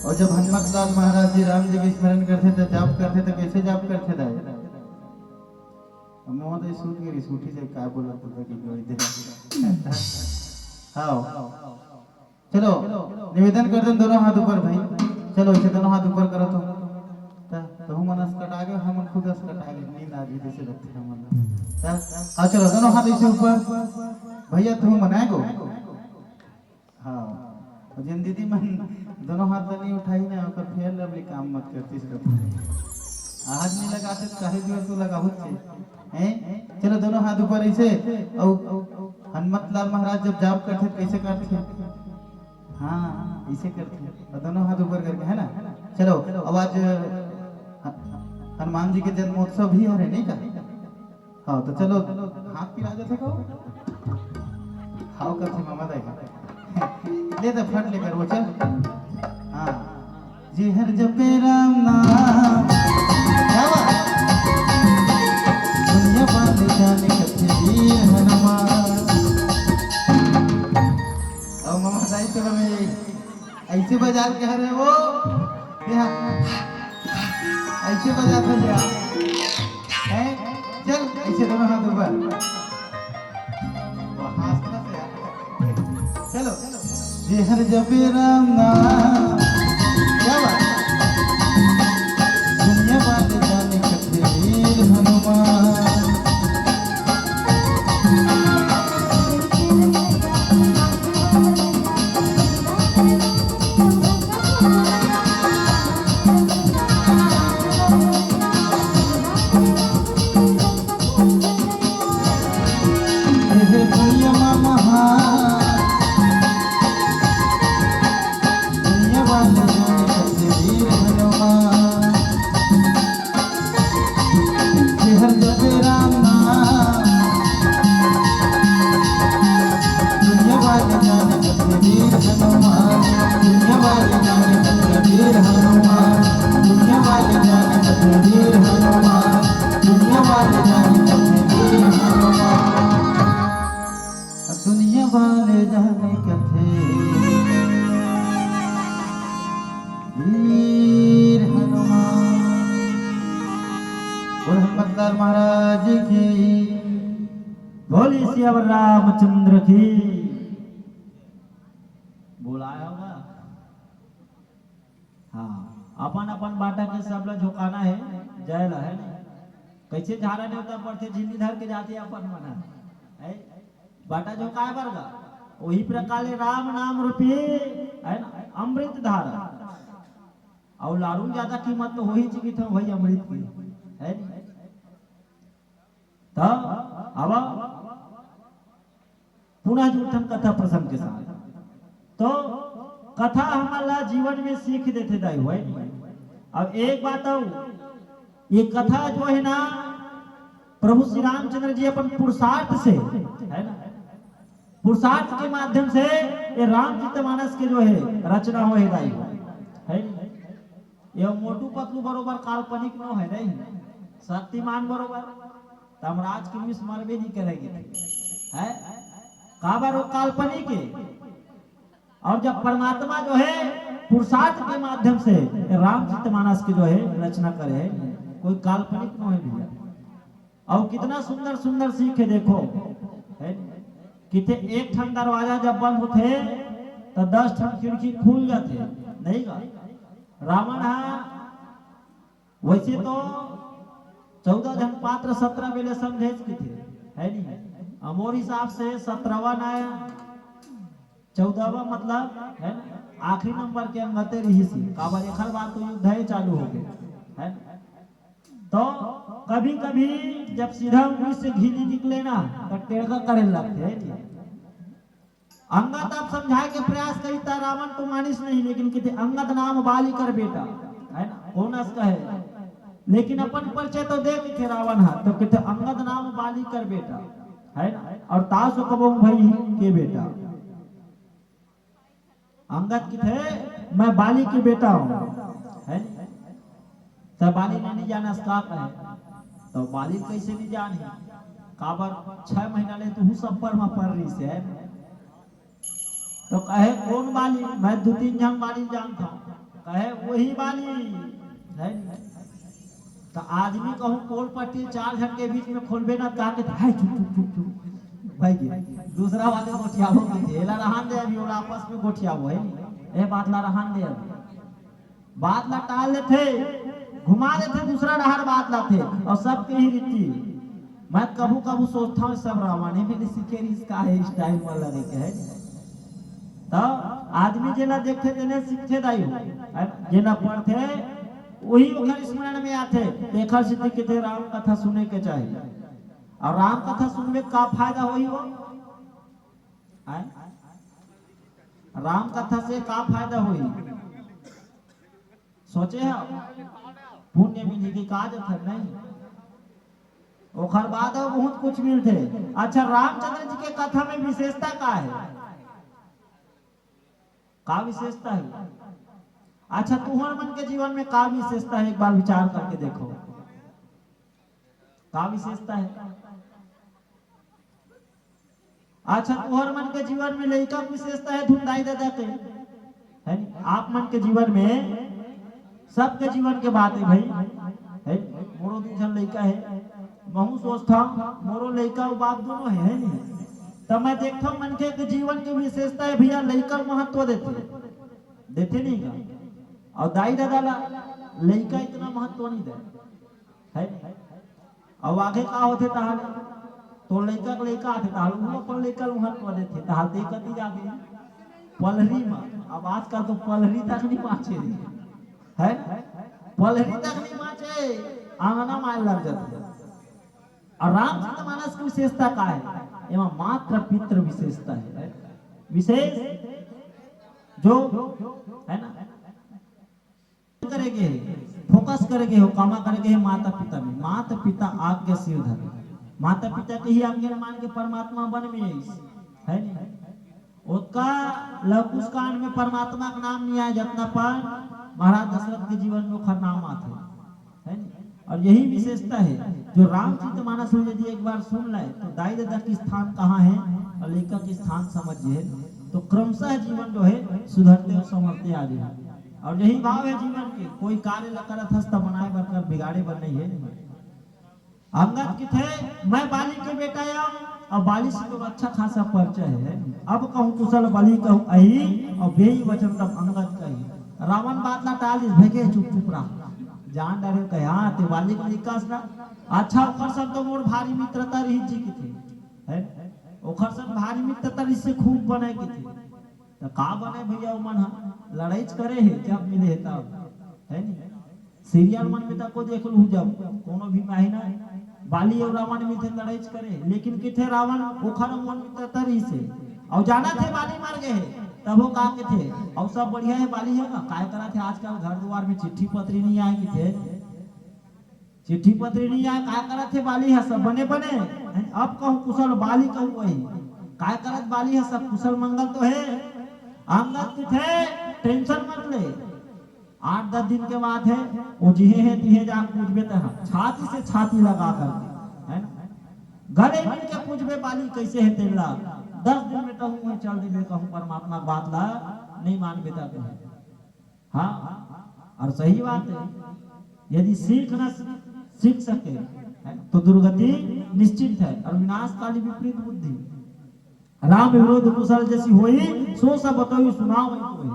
अउ जब हनुमत लाल महाराज जी राम जी के स्मरण करथे, त जाप करथे, त कइसे जाप करथे दाई? अब मोहम्मद ये सूत गई, सूती जाए, काय बोलत होता कि कोई दे। हाँ। चलो, निवेदन कर देन दोनों हाथ ऊपर भाई। चलो, इसे दोनों हाथ ऊपर करो तो। त-, तहु मन अस कटा गए, हमन खुद अस कटा गए, नींद आ गई जैसे लगते हैं हमन। त-, हाँ, चलो, दोनों हाथ ऐसे ऊपर। भैया, तहु मन आए गो। हाँ, अउ जेन दीदी मन दोनों हाथ ल नहीं उठाही ना, ओकर फेयर लवली काम मत करतिस कभू। आज नहीं लगाते त काहे जोर तू लगाहू छे? हैं? चलो दोनों हाथ ऊपर ऐसे। अउ हनुमत लाल महाराज जब जाप करथे त कैसे करथे? हाँ, ऐसे करथे। अउ दोनों हाथ ऊपर करके, है ना? चलो, अब आज ह-, हनुमान जी के जन्मोत्सव भी हरे, नहीं का? हाँ, त चलो, हाथ पिरा देथे को? हाव करथे मामा दाई। ले दे फट ले कर वो चल। हाँ, जेहर जपे राम नाम। क्या बात? दुनिया वाले जाने कथे वीर हनुमान। अब ममा दाई तो हमें ऐसे बजा के हरे वो। यहाँ ऐसे बजा था क्या? हैं? चल, ऐसे दोनों हाथ ऊपर। वो हंसना से यार। चलो। जेहर जपे राम नाम। क्या बात? दुनिया वाले जाने कथे वीर हनुमान। दुनिया वाले जाने कथे वीर हनुमान। बोल हनुमंतलाल महाराज की। बोली सियावर रामचंद्र की। बोलाया होगा। हाँ, अपन अपन बाटा के सब ला झोंकाना है, जय ला है। कैसे झारा नेवता पड़थे, झिल्ली धर के जाथे अपन मन ह, है? बाटा झोंकाए बर गा। वही प्रकार ले राम नाम रूपी, है ना, अमृत धारा। और लाड़ू ज्यादा कीमत तो वही चीज था, वही अमृत की, है नी? त अब पुनः जुड़थन कथा प्रसंग के साथ। तो कथा हमन ला जीवन में सीख देथे दाई, होय नी? अब एक बात अउ, ये कथा जो है ना, प्रभु श्री रामचंद्र जी अपन पुरुषार्थ से, है ना, पुरुषार्थ के माध्यम से ये रामचरित मानस के जो है रचना होय हे दाई, है नी? ये मोटू पतलू बरोबर काल्पनिक नो है, नहीं? शक्तिमान बरोबर। तमराज के मिस मरबे नहीं करेगी, है? काबर वो काल्पनिक है। और जब परमात्मा जो है पुरुषार्थ के माध्यम से रामचरित मानस की जो है रचना करे है, कोई काल्पनिक नो है भैया। और कितना सुंदर सुंदर सीख है, देखो, है? किथे एक ठन दरवाजा जब बंद होथे, तो दस ठन खिड़की खुल जाथे, नहीं गा? रावण हा वैसे तो चौदह झन पात्र सत्रह बेले समझेच किथे, है नी? अउ मोर हिसाब से सत्रहवा ना चौदहवा मतलब, है ना, आखिरी नंबर के अंगते रहिस हे। काबर एखर बाद तो युद्ध है चालू हो गए, है ना? तो कभी-कभी जब सीधा उंगली से घी नी निकले ना, तो टेढ़ा करे लगथे, है नी? अंगद अब समझाए के प्रयास करी, त रावण तो मानिस नहीं, लेकिन किथे अंगद नाम बाली कर बेटा, है ना, कौन अस कहे, लेकिन अपन परिचय तो दे किथे रावण हा, तो किथे अंगद नाम बाली कर बेटा, है ना, और तासो कबो भाई के बेटा। अंगद किथे, मैं बाली के बेटा हूँ, है नी? त बाली नहीं जाने अस का कहे, तो बाली कैसे नहीं जाने? काबर छह महीना ले तू सफर में पड़ रही से, है ना? तो कहे, कौन बाली? मैं दो तीन झन बाली जानता हूँ। कहे, वही बाली, है नी? तो आदमी कहूँ पोल पट्टी चार झन के बीच में खोलबे ना, कहा के, "हाय, चुप, चुप, चुप, चुप।" भाई के दूसरा वाले गोठियाबो की, एला रहन दे अभी, ओला आपस में गोठियाबो, है नी? ए बात ला रहन दे अभी। बात ला टाल लेथे, घुमा देथे, दूसरा डहार बात लाथे, और सबके ही रीति। मैं कभू कभू सोचता हूँ, सब रावण ही मिली सीखे रहिस का है, स्टाइल में लगे के है। तो आदमी जेला देखथे तेने सीखथे दाई हो, है ना? जेला पढ़थे वही ओकर स्मरण में आथे। तेखर सेती किथे राम कथा सुने के चाहिए। और राम कथा सुनबे का फायदा होही वो? आय? राम कथा से का फायदा होही? सोचे हो? पुण्य मिलही कि का जथर नहीं? ओखर बाद अउ बहुत कुछ मिलथे। अच्छा, रामचंद्र जी के कथा में विशेषता का है? का विशेषता है? अच्छा, तुहर मन के जीवन में का विशेषता है, एक बार विचार करके देखो, का विशेषता है? अच्छा, तुहर मन के जीवन में लइका के विशेषता है, धुन दाई ददा के, है नी? आप मन के जीवन में, सबके जीवन के बात है भाई, है नी? मोरो दू झन लइका है, महू सोचथव मोरो लइका अउ बाप दोनों है, है नी? त मैं देखथव मनखे के जीवन के विशेषता है भैया, लइका महत्व देथे, देथे नहीं का? अउ दाई ददा ला लइका इतना महत्व नहीं दे, है नी? अउ आगे का होथे ताहले? तो लइका के लइका आथे ताहले, वो अपन लइका ल महत्व देथे ताहले, ते कति जाबे पलहरी म। अब आजकल तो पलहरी तक नहीं बाँचे, है ना? पलहरी तक नहीं बाँचे, आंगना माय लग जाथे। अउ रामचरित मानस के विशेषता का है? एमा मातृ पितृ विशेषता है, है? विशेष जो, है ना, करे गे हे, फोकस करे गे हे, कामा करे गे हे माता पिता में। माता पिता आज्ञा सिर धरे। माता पिता के ही आज्ञा मान के परमात्मा बन में आइस, है नी? ओतका लवकुश कांड में परमात्मा के नाम नहीं आए, जतना पर महाराज दशरथ के जीवन में ओखर नाम आथे, है नी? अउ यही विशेषता है, जो रामचरित मानस में यदि एक बार सुन ले, तो दाई ददा के स्थान कहाँ है अउ लइका के स्थान समझ जे, तो क्रमशः जीवन जो है सुधरते अउ संवरते आ जाए। अउ यही भाव है जीवन के, कोई कार्य ला करत हस त बनाए बर कर, बिगाड़े बर नहीं है। अंगद किथे, मैं बाली के बेटा आंव, अउ बाली से तो अच्छा खासा परिचय है। अब कहूँ कुशल बलि कहूँ अही, अउ बेई वचन तब अंगद कही। रावण बात ला टाल दिस, भैगे चुप चुप रहा। जान डरे कहे, हाँ, ते बाली के लइका अस ना। अच्छा, ओखर संग तो मोर भारी मित्रता रही जी किथे, है? ओखर संग भारी मित्रता रिहिसे खूब बने किथे। त का बने भैया, ओमन ह लड़ाईच करे हे, जब मिले हे तब, है नी? सीरियल मन में तको देख लू, जब कोनो भी महीना बाली अउ रावण मिलथे, लड़ाईच करे हे। लेकिन किथे रावण, ओखर अउ मोर मित्रता रहिसे, अउ जानथे बाली मर गे हे, तभो का किथे, अउ सब बढ़िया हे, बाली हे का, काय करत हे आजकल घर दुआर में चिट्ठी पत्री नहीं आए किथे। चिट्ठी पत्री नहीं आए, काय करत हे बाली ह, सब बने बने। अब कहूँ कुशल बलि कहूँ अही, काय करत बाली ह, सब कुशल मंगल तो हे। अंगद किथे, टेंशन मत ले, आठ दस दिन के बात है, वो जिहे हे तिहे जा पूछबे तह, छाती से छाती लगा करके, है ना, गले मिल के पूछबे बाली कैसे हे तेला। दस दिन में तहूँ चल देबे कहूँ परमात्मा के बात ला नहीं मानबे तह। हाँ, अउ सही बात है, यदि सीख न सीख सके, है ना, तो दुर्गति निश्चित है। अउ विनाश काली विपरीत बुद्धि, राम विरोध कुशल जसी होई, सो सब बतोई सुनावै कोई।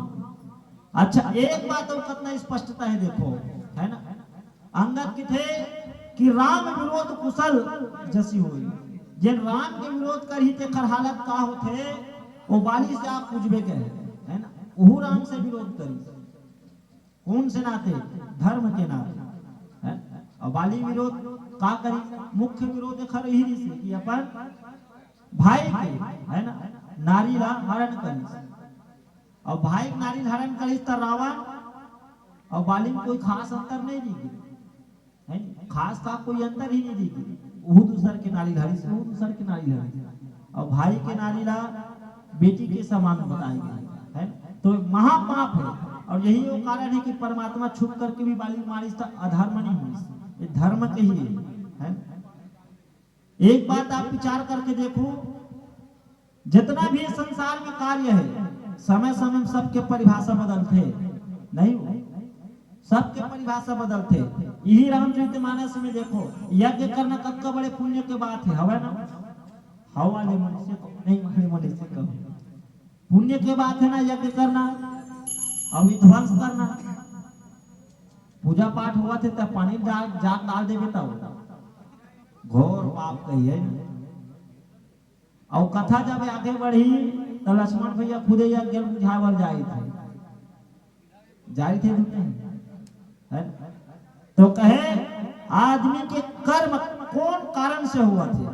अच्छा, एक बात अउ कतना स्पष्टता है, देखो, है ना, अंगद किथे कि राम विरोध कुशल जसी होई, जेन राम के विरोध करही तेखर हालत का होथे, वो बाली से आप पूछबे कहे, है ना, ओहू राम से विरोध करी। कौन से नाते? धर्म के नाते, है? अउ बाली विरोध का करी? मुख्य विरोध एखर यही रहिसे कि अपन भाई के, है ना, नारी ला हरण करिस। अउ भाई के नारी ला हरण करिस त रावण अउ बाली में कोई खास अंतर नहीं दिखे, है नी? खास का कोई अंतर ही नहीं दिखे। ओहू दूसर के नारी ला हरिस, ओहू दूसर के नारी ला हरिस। अउ भाई के नारी ला बेटी के समान बताए गे, है ना? तो महापाप है। अउ यही वो कारण है कि परमात्मा छुप करके भी बाली मारिस त अधर्म नहीं होइस, ये धर्म के ही है, है ना? एक बात आप विचार करके देखो, जितना भी संसार में कार्य है, समय समय में सबके परिभाषा बदलथे, नहीं हो? सबके परिभाषा बदलथे। यही रामचरित मानस में देखो, यज्ञ करना कतका बड़े पुण्य के बात है, हवय ना? हवा ले मनुष्य को, नहीं माने मनुष्य को। पुण्य के बात है ना, यज्ञ करना अउ विध्वंस करना। पूजा पाठ होवत हे त पानी डाल, जाग डाल देबे त घोर पाप कहिए। अउ कथा जब आगे बढ़ी त लक्ष्मण भैया खुदे यज्ञ बुझाए बर जाई थे, जाई थे दुनिया, है ना? तो कहे, आदमी के कर्म कौन कारण से होवथे,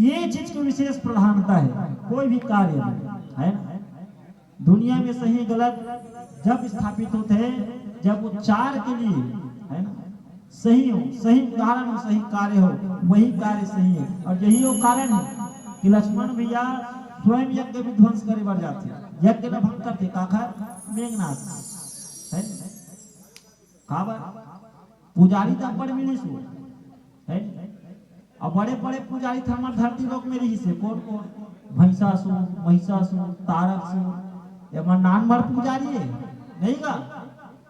ये चीज की विशेष प्रधानता है। कोई भी कार्य में, है ना, दुनिया में सही गलत जब स्थापित होथे, जब उद्धार के लिए, है ना, सही हो, सही उदाहरण हो, सही कार्य हो, वही कार्य सही है। अउ यही वो कारण है कि लक्ष्मण भैया स्वयं यज्ञ विध्वंस करे बर जाथे, यज्ञ ला भंग करथे, काखर? मेघनाथ, है ना? काबर? पुजारी त अब्बड़ मिलिस हो, है नी? अब बड़े-बड़े पुजारी त हमर धरती लोक में रिहिस हे। कोन-कोन? भैंसासुर, महिषासुर, तारकसुर, ये मन नान बड़ पुजारी हे, नहीं गा?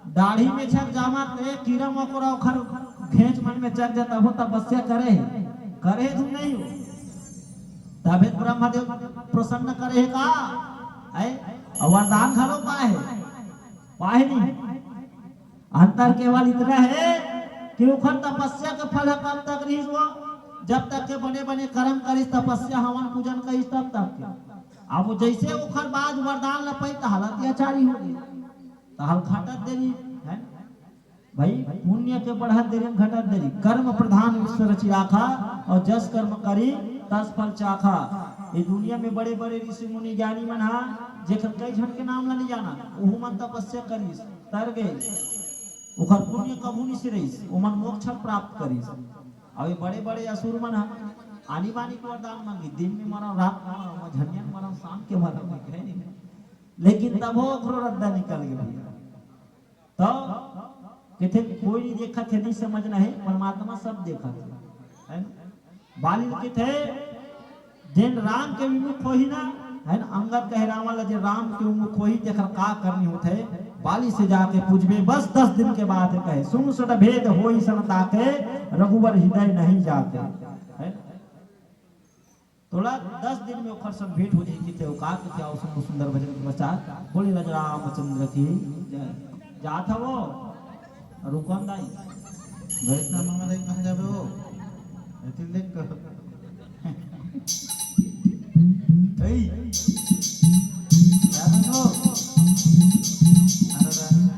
दाढ़ी में छक जामा ते कीरा मकोरा ओखर घेंच मन में चढ़ जाता, वो तपस्या करे हे, करे हे तुम नहीं हो। तबे ब्रह्मदेव प्रसन्न करे हे का? है? और वरदान घलो पाए हे, पाए नहीं। अंतर केवल इतना हे कि ओखर तपस्या के फल ह कब तक रिहिस हो, जब तक के बने-बने कर्म करिस, तपस्या हवन पूजन करिस तब तक के। अब वो जैसे ओखर बाद वरदान ल पाई, तहाल अत्याचारी हो गई, तहाल घटत देरी, है ना? भाई, पुण्य के बढ़त देरी, घटत देरी। कर्म प्रधान विश्व रचि राखा, और जस कर्म करी तस फल चाखा। ये दुनिया में बड़े-बड़े ऋषि मुनि ज्ञानी मन हा, जेखर कई झन के नाम ला नहीं जाना, ओहू मन तपस्या करिस, तर गए, ओखर पुण्य कभू नहीं सिरइस, ओमन मोक्ष प्राप्त करिस। अउ ये बड़े-बड़े असुर मन ह आनी बानी के वरदान मांगी, दिन में मरम, रात में मरम, मझनिया में मरम, शाम के मरम, कहे नहीं। लेकिन तभो ओखरो रद्दा निकल गए। तो कहते कोई नहीं देखत हे, नहीं समझना हे, परमात्मा सब देखत हे, है ना? बाली ल कथे, जेन राम के विमुख होही ना, है ना, अंगद कहे रावण ला, जे राम के विमुख होही, तेखर का करनी होथे, बाली से जाके पूछबे, बस दस दिन के बात हे कहे, सुन सुन भेद होई सन ताके, रघुबर हृदय नहीं जाते, है ना? तोला दस दिन में ओखर संग भेंट हो जाही, कथे, ओ का कथे, आओ सुन सुंदर भजन के प्रचार, बोले राजा रामचंद्र की जय। जात हवो, रुकन दाई। वैष्णव मंगल है, कहाँ जाबे हो? एथिन देख कर। ए, क्या बनो? अरे रा-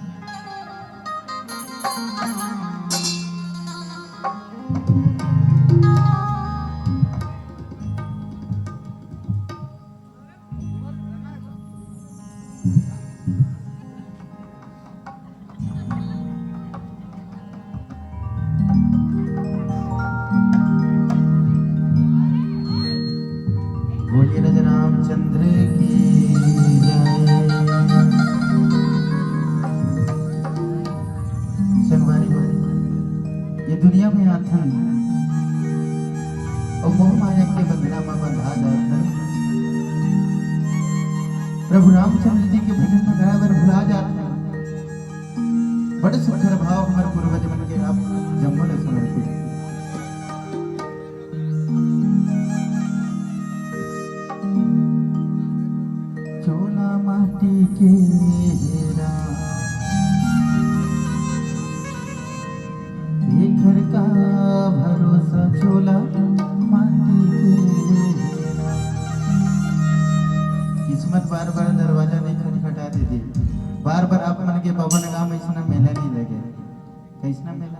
बोलिए राजा रामचंद्र की जय। संगवारी हो, ये दुनिया में आथन अउ मोह माया के बंधना म बंधा जाथन। प्रभु रामचंद्र जी के भजन में गाए बर भुला जाथन। बड़ सुंदर भाव हमर पूर्वज मन के आप जम्मो ल समर्पित। चोला माटी के हेरा, एखर का भरोसा, चोला माटी के हेरा। किस्मत बार बार दरवाजा नहीं खटखटा देती, बार बार आप मन के पवन गांव में इसना मेला नहीं लगे। कैसना मेला?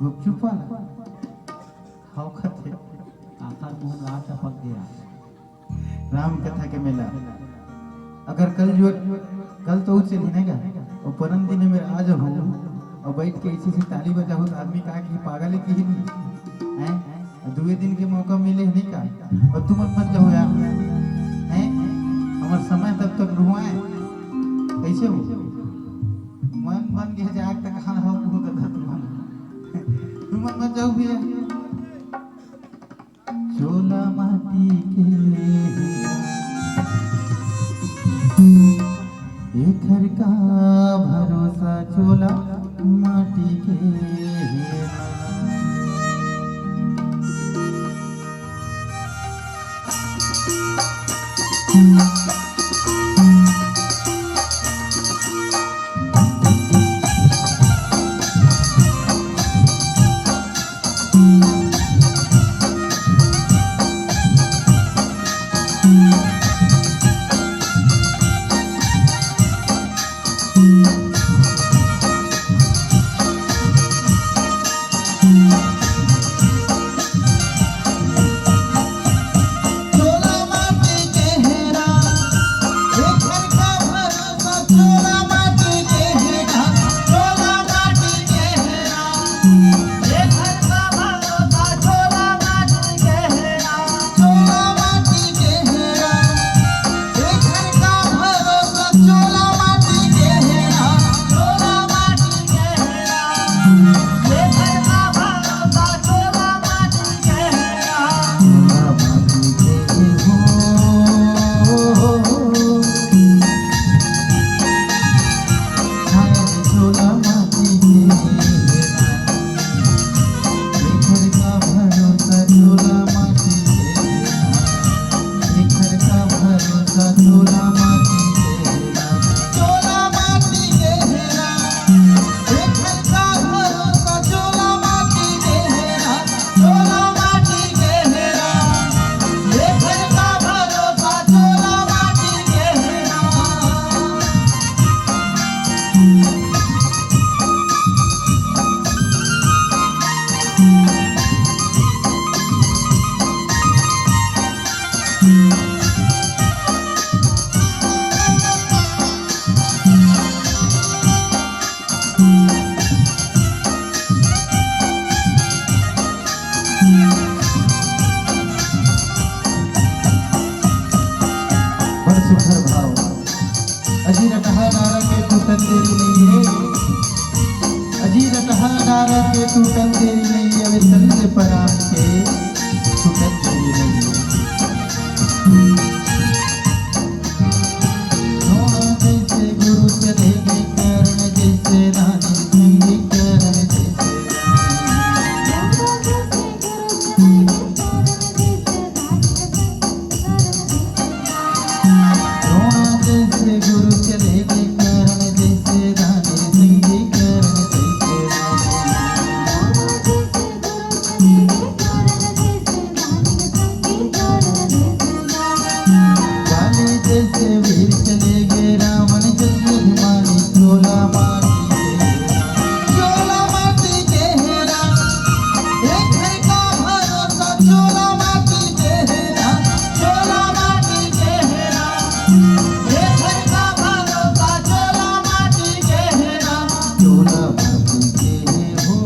गुपचुप वाला? हव खाथे। आखर मुहन ला टपक गया। राम कथा के मेला। अगर कल जो, कल तो उसे लेने का, और परम दिन में आ जाओ और बैठ के इसी से ताली बजाओ तो आदमी कहा कि पागल है कि नहीं? हैं? और दुए दिन के मौका मिले नहीं का? और तुम मत जाओ यार। हैं? हमार समय तब तक रुआए। कैसे हो? मन बन गया जाग तक खाना हो, बहुत गलत मन। तुम मत जाओ भैया। चोला माटी के हेरा, एखर का भरोसा, चोला माटी के हेरा। के टूटन देरी नहीं, अबे चल ले परान के टूटन देरी नहीं। सोना जैसे गुरु चले गए करण जैसे रानी संगी करण जैसे रानी। सोना जैसे गुरु चले गए करण जैसे रानी संगी करण जैसे रानी। काली जैसे वीर चले गए रावण जैसे अभिमानी चोला माटी के हेरा, चोला माटी के हेरा। एक घर का भरोसा चोला माटी के हेरा, चोला माटी के हेरा। एक घर का भरोसा चोला माटी के हेरा, चोला माटी के हे हो।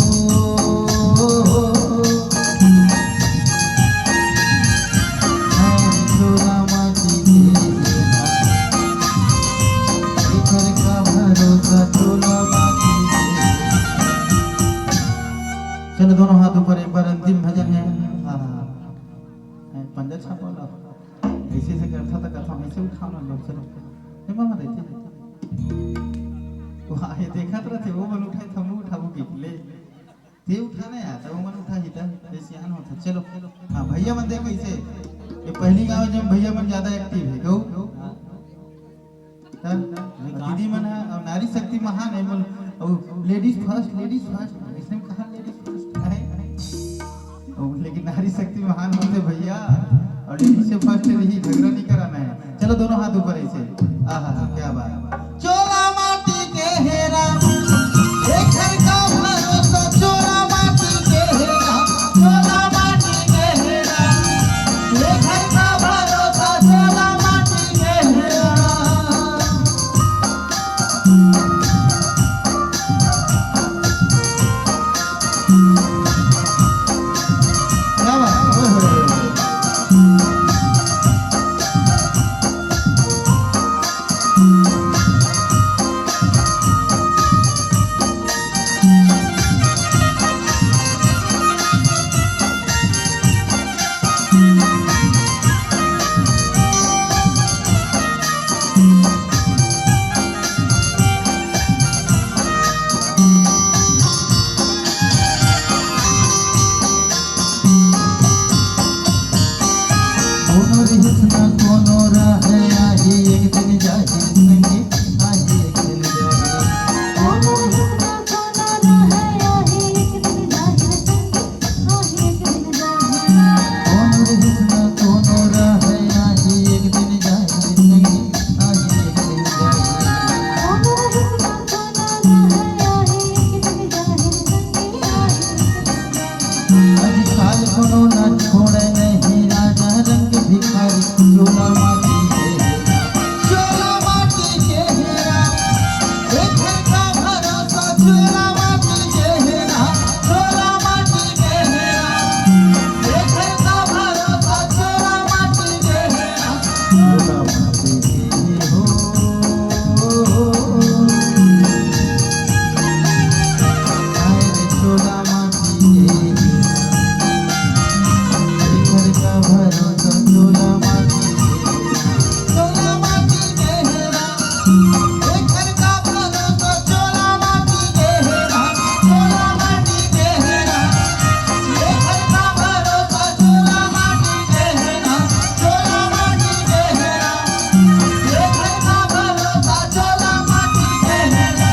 चलो, दोनों हाथ ऊपर, एक बार अंतिम भजन है। हाँ, हाँ, हाँ। पंजा छापा ला। ऐसे, ऐसे करता था, कथा में से उठा ना लोग, चलो। ए, मामा, देखे? वो आए, देखत रहते, वो मन उठाए, थमू उठाबू के ले। ते उठा ना यार, तब मन उठा ही था, ये सियान होता। चलो, हाँ, भैया मन देखो इसे, ये पहली गाँव जब भैया मन ज्यादा एक्टिव है, गौ। तब दीदी मन है, और नारी शक्ति महान है, बोल, और लेडीज फर्स्ट, लेडीज फर्स्ट, इसने कहा लेडीज फर्स्ट है, और लेकिन नारी शक्ति महान होते भैया, और लेडीज से फर्स्ट रही, झगड़ा नहीं कराना है। चलो, दोनों हाथ ऊपर ऐसे। आहा, क्या बात। चोला माटी के हेरा, एक घर का भरोसा, चोला माटी के हेरा, चोला माटी के हेरा, एक घर का भरोसा, चोला माटी के हेरा। क्या बात है? ओए होए। कोनो रिहिस ना कोनो रहे, आही एक दिन जाही संगी, आही एक दिन जाही। कोनो रिहिस ना कोनो रहे, आही एक दिन जाही संगी, आही एक दिन जाही। कोनो रिहिस ना कोनो रहे, आही एक दिन जाही संगी, आही एक दिन जाही। कोनो रिहिस ना कोनो रहे, आही एक दिन जाही संगी, आही एक दिन जाही। अरे काल कोनो ना छोड़े नहीं राजा रंग भिखारी, चोला माटी के हेरा, चोला माटी के हेरा। एक घर का भरोसा, चोला माटी के हेरा, चोला माटी के हेरा। एक घर का भरोसा, चोला माटी के हेरा, चोला माटी के हे हो। हाय रे चोला माटी के हेरा, एक घर का भरोसा चोला माटी के हेरा, चोला माटी के हेरा, एक घर का भरोसा चोला माटी के हेरा, चोला माटी के हेरा, एक घर का भरोसा चोला माटी के हेरा, चोला माटी के हेरा, एक घर का भरोसा चोला माटी के हेरा।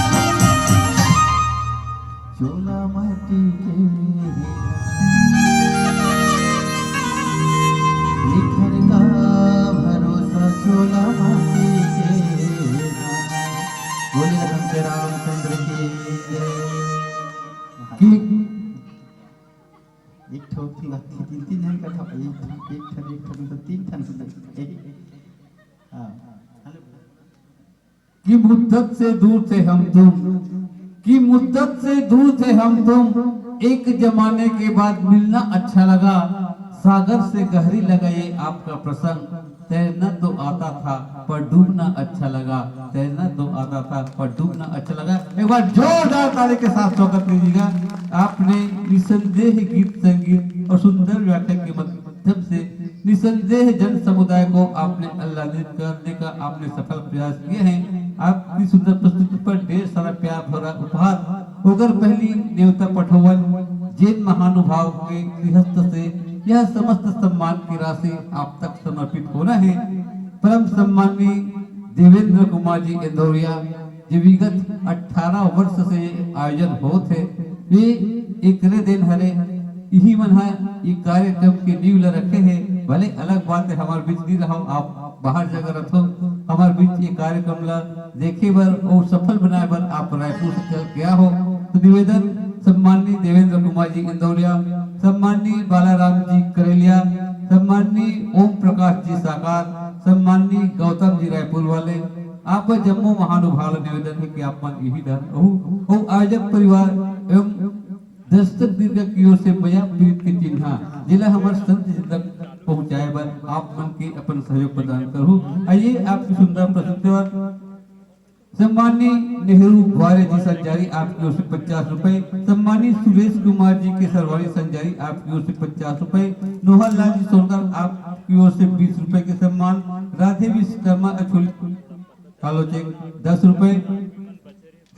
चोला माटी के हेरा। एक घर का भरोसा चोला माटी के हेरा। बोलिए धन के रामचंद्र की जय। कि एक ठो, तीन, तीन, तीन जन का था, एक ठो, एक ठो, एक ठो, मतलब तीन ठन, एक, हाँ। कि मुद्दत से दूर थे हम तुम, कि मुद्दत से दूर थे हम तुम, एक जमाने के बाद मिलना अच्छा लगा, सागर से गहरी लगा ये आपका प्रसंग। तैरना तो आता था पर डूबना अच्छा लगा, तैरना तो आता था पर डूबना अच्छा लगा। एक बार जोरदार ताली के साथ स्वागत कीजिएगा। आपने निसंदेह गीत संगीत और सुंदर व्याख्या के माध्यम से निसंदेह जन समुदाय को आपने आह्लादित करने का आपने सफल प्रयास किया है। आपकी सुंदर प्रस्तुति पर ढेर सारा प्यार भरा उपहार। ओकर पहली नेवता पठौवन जेन महानुभाव के गृहस्थ से यह समस्त सम्मान की राशि आप तक समर्पित होना है। परम सम्माननीय देवेंद्र कुमार जी इंदौरिया, जो विगत अठारह वर्ष से आयोजन होत हे, ये एकरे देन हरे। इही मन ह ये कार्यक्रम के नींव ल रखे हे। भले अलग बात है, हमार बीच नहीं रहो, आप बाहर जगह रहो, हमार बीच ये कार्यक्रम ल देखे बर और सफल बनाए बर आप रायपुर से चल के आहो। तो निवेदन, सम्माननीय देवेंद्र कुमार जी इंदौरिया, सम्माननीय बालाराम जी करेलिया, सम्माननीय ओम प्रकाश जी साकार, सम्माननीय गौतम जी रायपुर वाले, आप जम्मो महानुभाव ल निवेदन है कि आप मन यही डहर अहू, अहू आयोजक परिवार एवं दर्शक दीर्घ की ओर से मया प्रीत के चिन्हा, जिला हमार संत जी तक पहुंचाए बर आप मन के अपन सहयोग प्रदान करहू। आइए आपकी सुंदर प्रस्तुति। सम्माननीय नेहरू भुआरे जी संजारी आपकी ओर से पचास रुपए, सम्माननीय सुरेश कुमार जी के सरवानी संजारी आपकी ओर से पचास रुपए, नोहर लाल जी सोनकर आपकी ओर से बीस रुपए के सम्मान, राधे विश्वकर्मा अछोली कालोचे दस रुपए,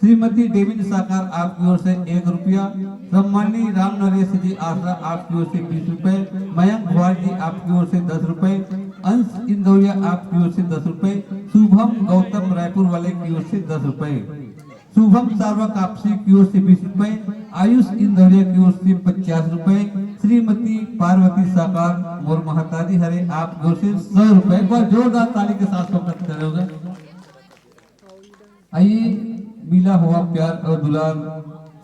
श्रीमती डेविन साकार आपकी ओर से एक रुपया, सम्माननीय राम नरेश जी आसरा आपकी ओर से बीस रुपए, मयंक भुआर जी आपकी ओर से दस रुपए, अंश इंदौरिया आपकी ओर से दस रुपए, शुभम गौतम रायपुर वाले की ओर से दस रुपए, शुभम सारवा कापसी की ओर से बीस रुपए, आयुष इंदौरिया की ओर से पचास रुपए, श्रीमती पार्वती साकार मोर महतारी हरे आपकी ओर से सौ रुपए। एक बार जोरदार ताली के साथ स्वागत करोगे। आइए, मिला हुआ प्यार और दुलार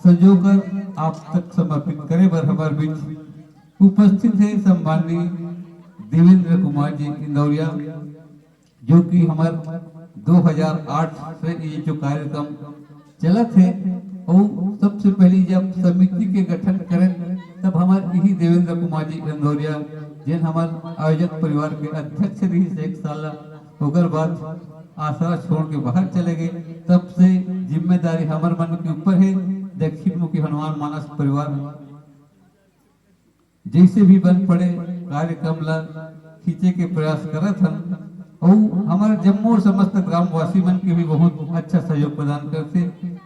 संजोकर आप तक समर्पित करे बर हमार बीच उपस्थित है सम्माननीय देवेंद्र कुमार जी इंदौरिया, जो कि हमार दो हज़ार आठ से ये जो कार्यक्रम चलत है। और सबसे पहले जब समिति के गठन करें, तब हमार यही देवेंद्र कुमार जी इंदौरिया, जेन हमार आयोजक परिवार के अध्यक्ष रही एक साल, ओकर बाद आसरा छोड़ के बाहर चले गए। तब से जिम्मेदारी हमर मन के ऊपर है। दक्षिण मुखी हनुमान मानस परिवार जैसे भी बन पड़े, कार्यक्रम ला खींचे के प्रयास करत हन। और हमारे जम्मो समस्त ग्रामवासी मन के भी बहुत अच्छा सहयोग प्रदान करते,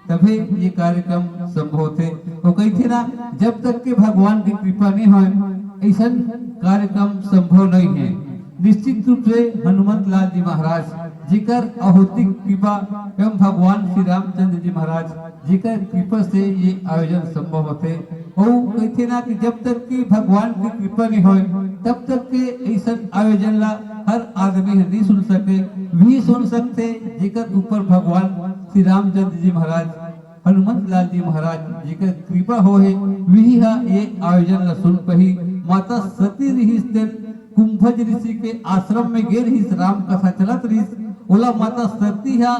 तभे ये कार्यक्रम संभव होते। वो कहते ना, जब तक के भगवान की कृपा नहीं होए, ऐसन कार्यक्रम संभव नहीं है। निश्चित रूप से हनुमंत लाल जी महाराज, जेकर अहोतिक कृपा एवं भगवान श्री रामचंद्र जी महाराज, जेकर कृपा से ये आयोजन संभव होते। और कहते ना कि जब तक कि भगवान की कृपा नहीं होए, तब तक के ऐसन आयोजन ला हर आदमी ह नहीं सुन सके। वही सुन सकते, जेकर ऊपर भगवान श्री रामचंद्र जी महाराज, हनुमंत लाल जी महाराज जी के कृपा हो हे, वही हा ये आयोजन ला सुन पही। माता सती रहिस तेन कुंभज ऋषि के आश्रम में गे रहिस, राम कथा चलत रहिस, ओला माता सती हा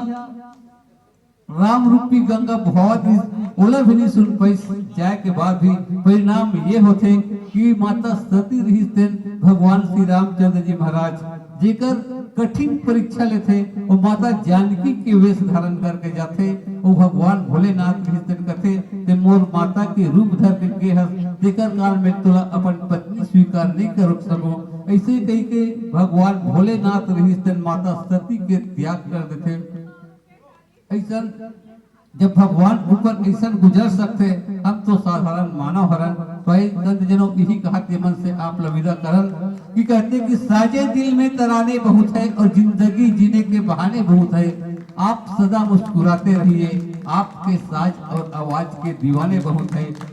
राम रूपी गंगा बहावत रहिस, ओला भी नहीं सुन पाइस। जाए के बाद भी परिणाम ये होथे कि माता सती रहिस तेन भगवान श्री रामचंद्र जी महाराज जेकर कठिन परीक्षा लेथे, वो माता जानकी के वेश धारण करके जाथे। वो भगवान भोलेनाथ रहिस तेन कथे, "ते मोर माता के रूप धर के गे हस, तेकर कारण में तोला अपन पत्नी स्वीकार नहीं कर सको।" ऐसे कही के भगवान भोलेनाथ रहिस तेन माता सती के त्याग कर देथे। ऐसन जब भगवान ऊपर ऐसन गुजर सकथे, हम तो साधारण मानव हरन। तो ऐ संत जनों, यही कहा के मन से आप ला विदा करन कि कहते कि साजे दिल में तराने बहुत है और जिंदगी जीने के बहाने बहुत है। आप सदा मुस्कुराते रहिए, आपके साज और आवाज के दीवाने बहुत है।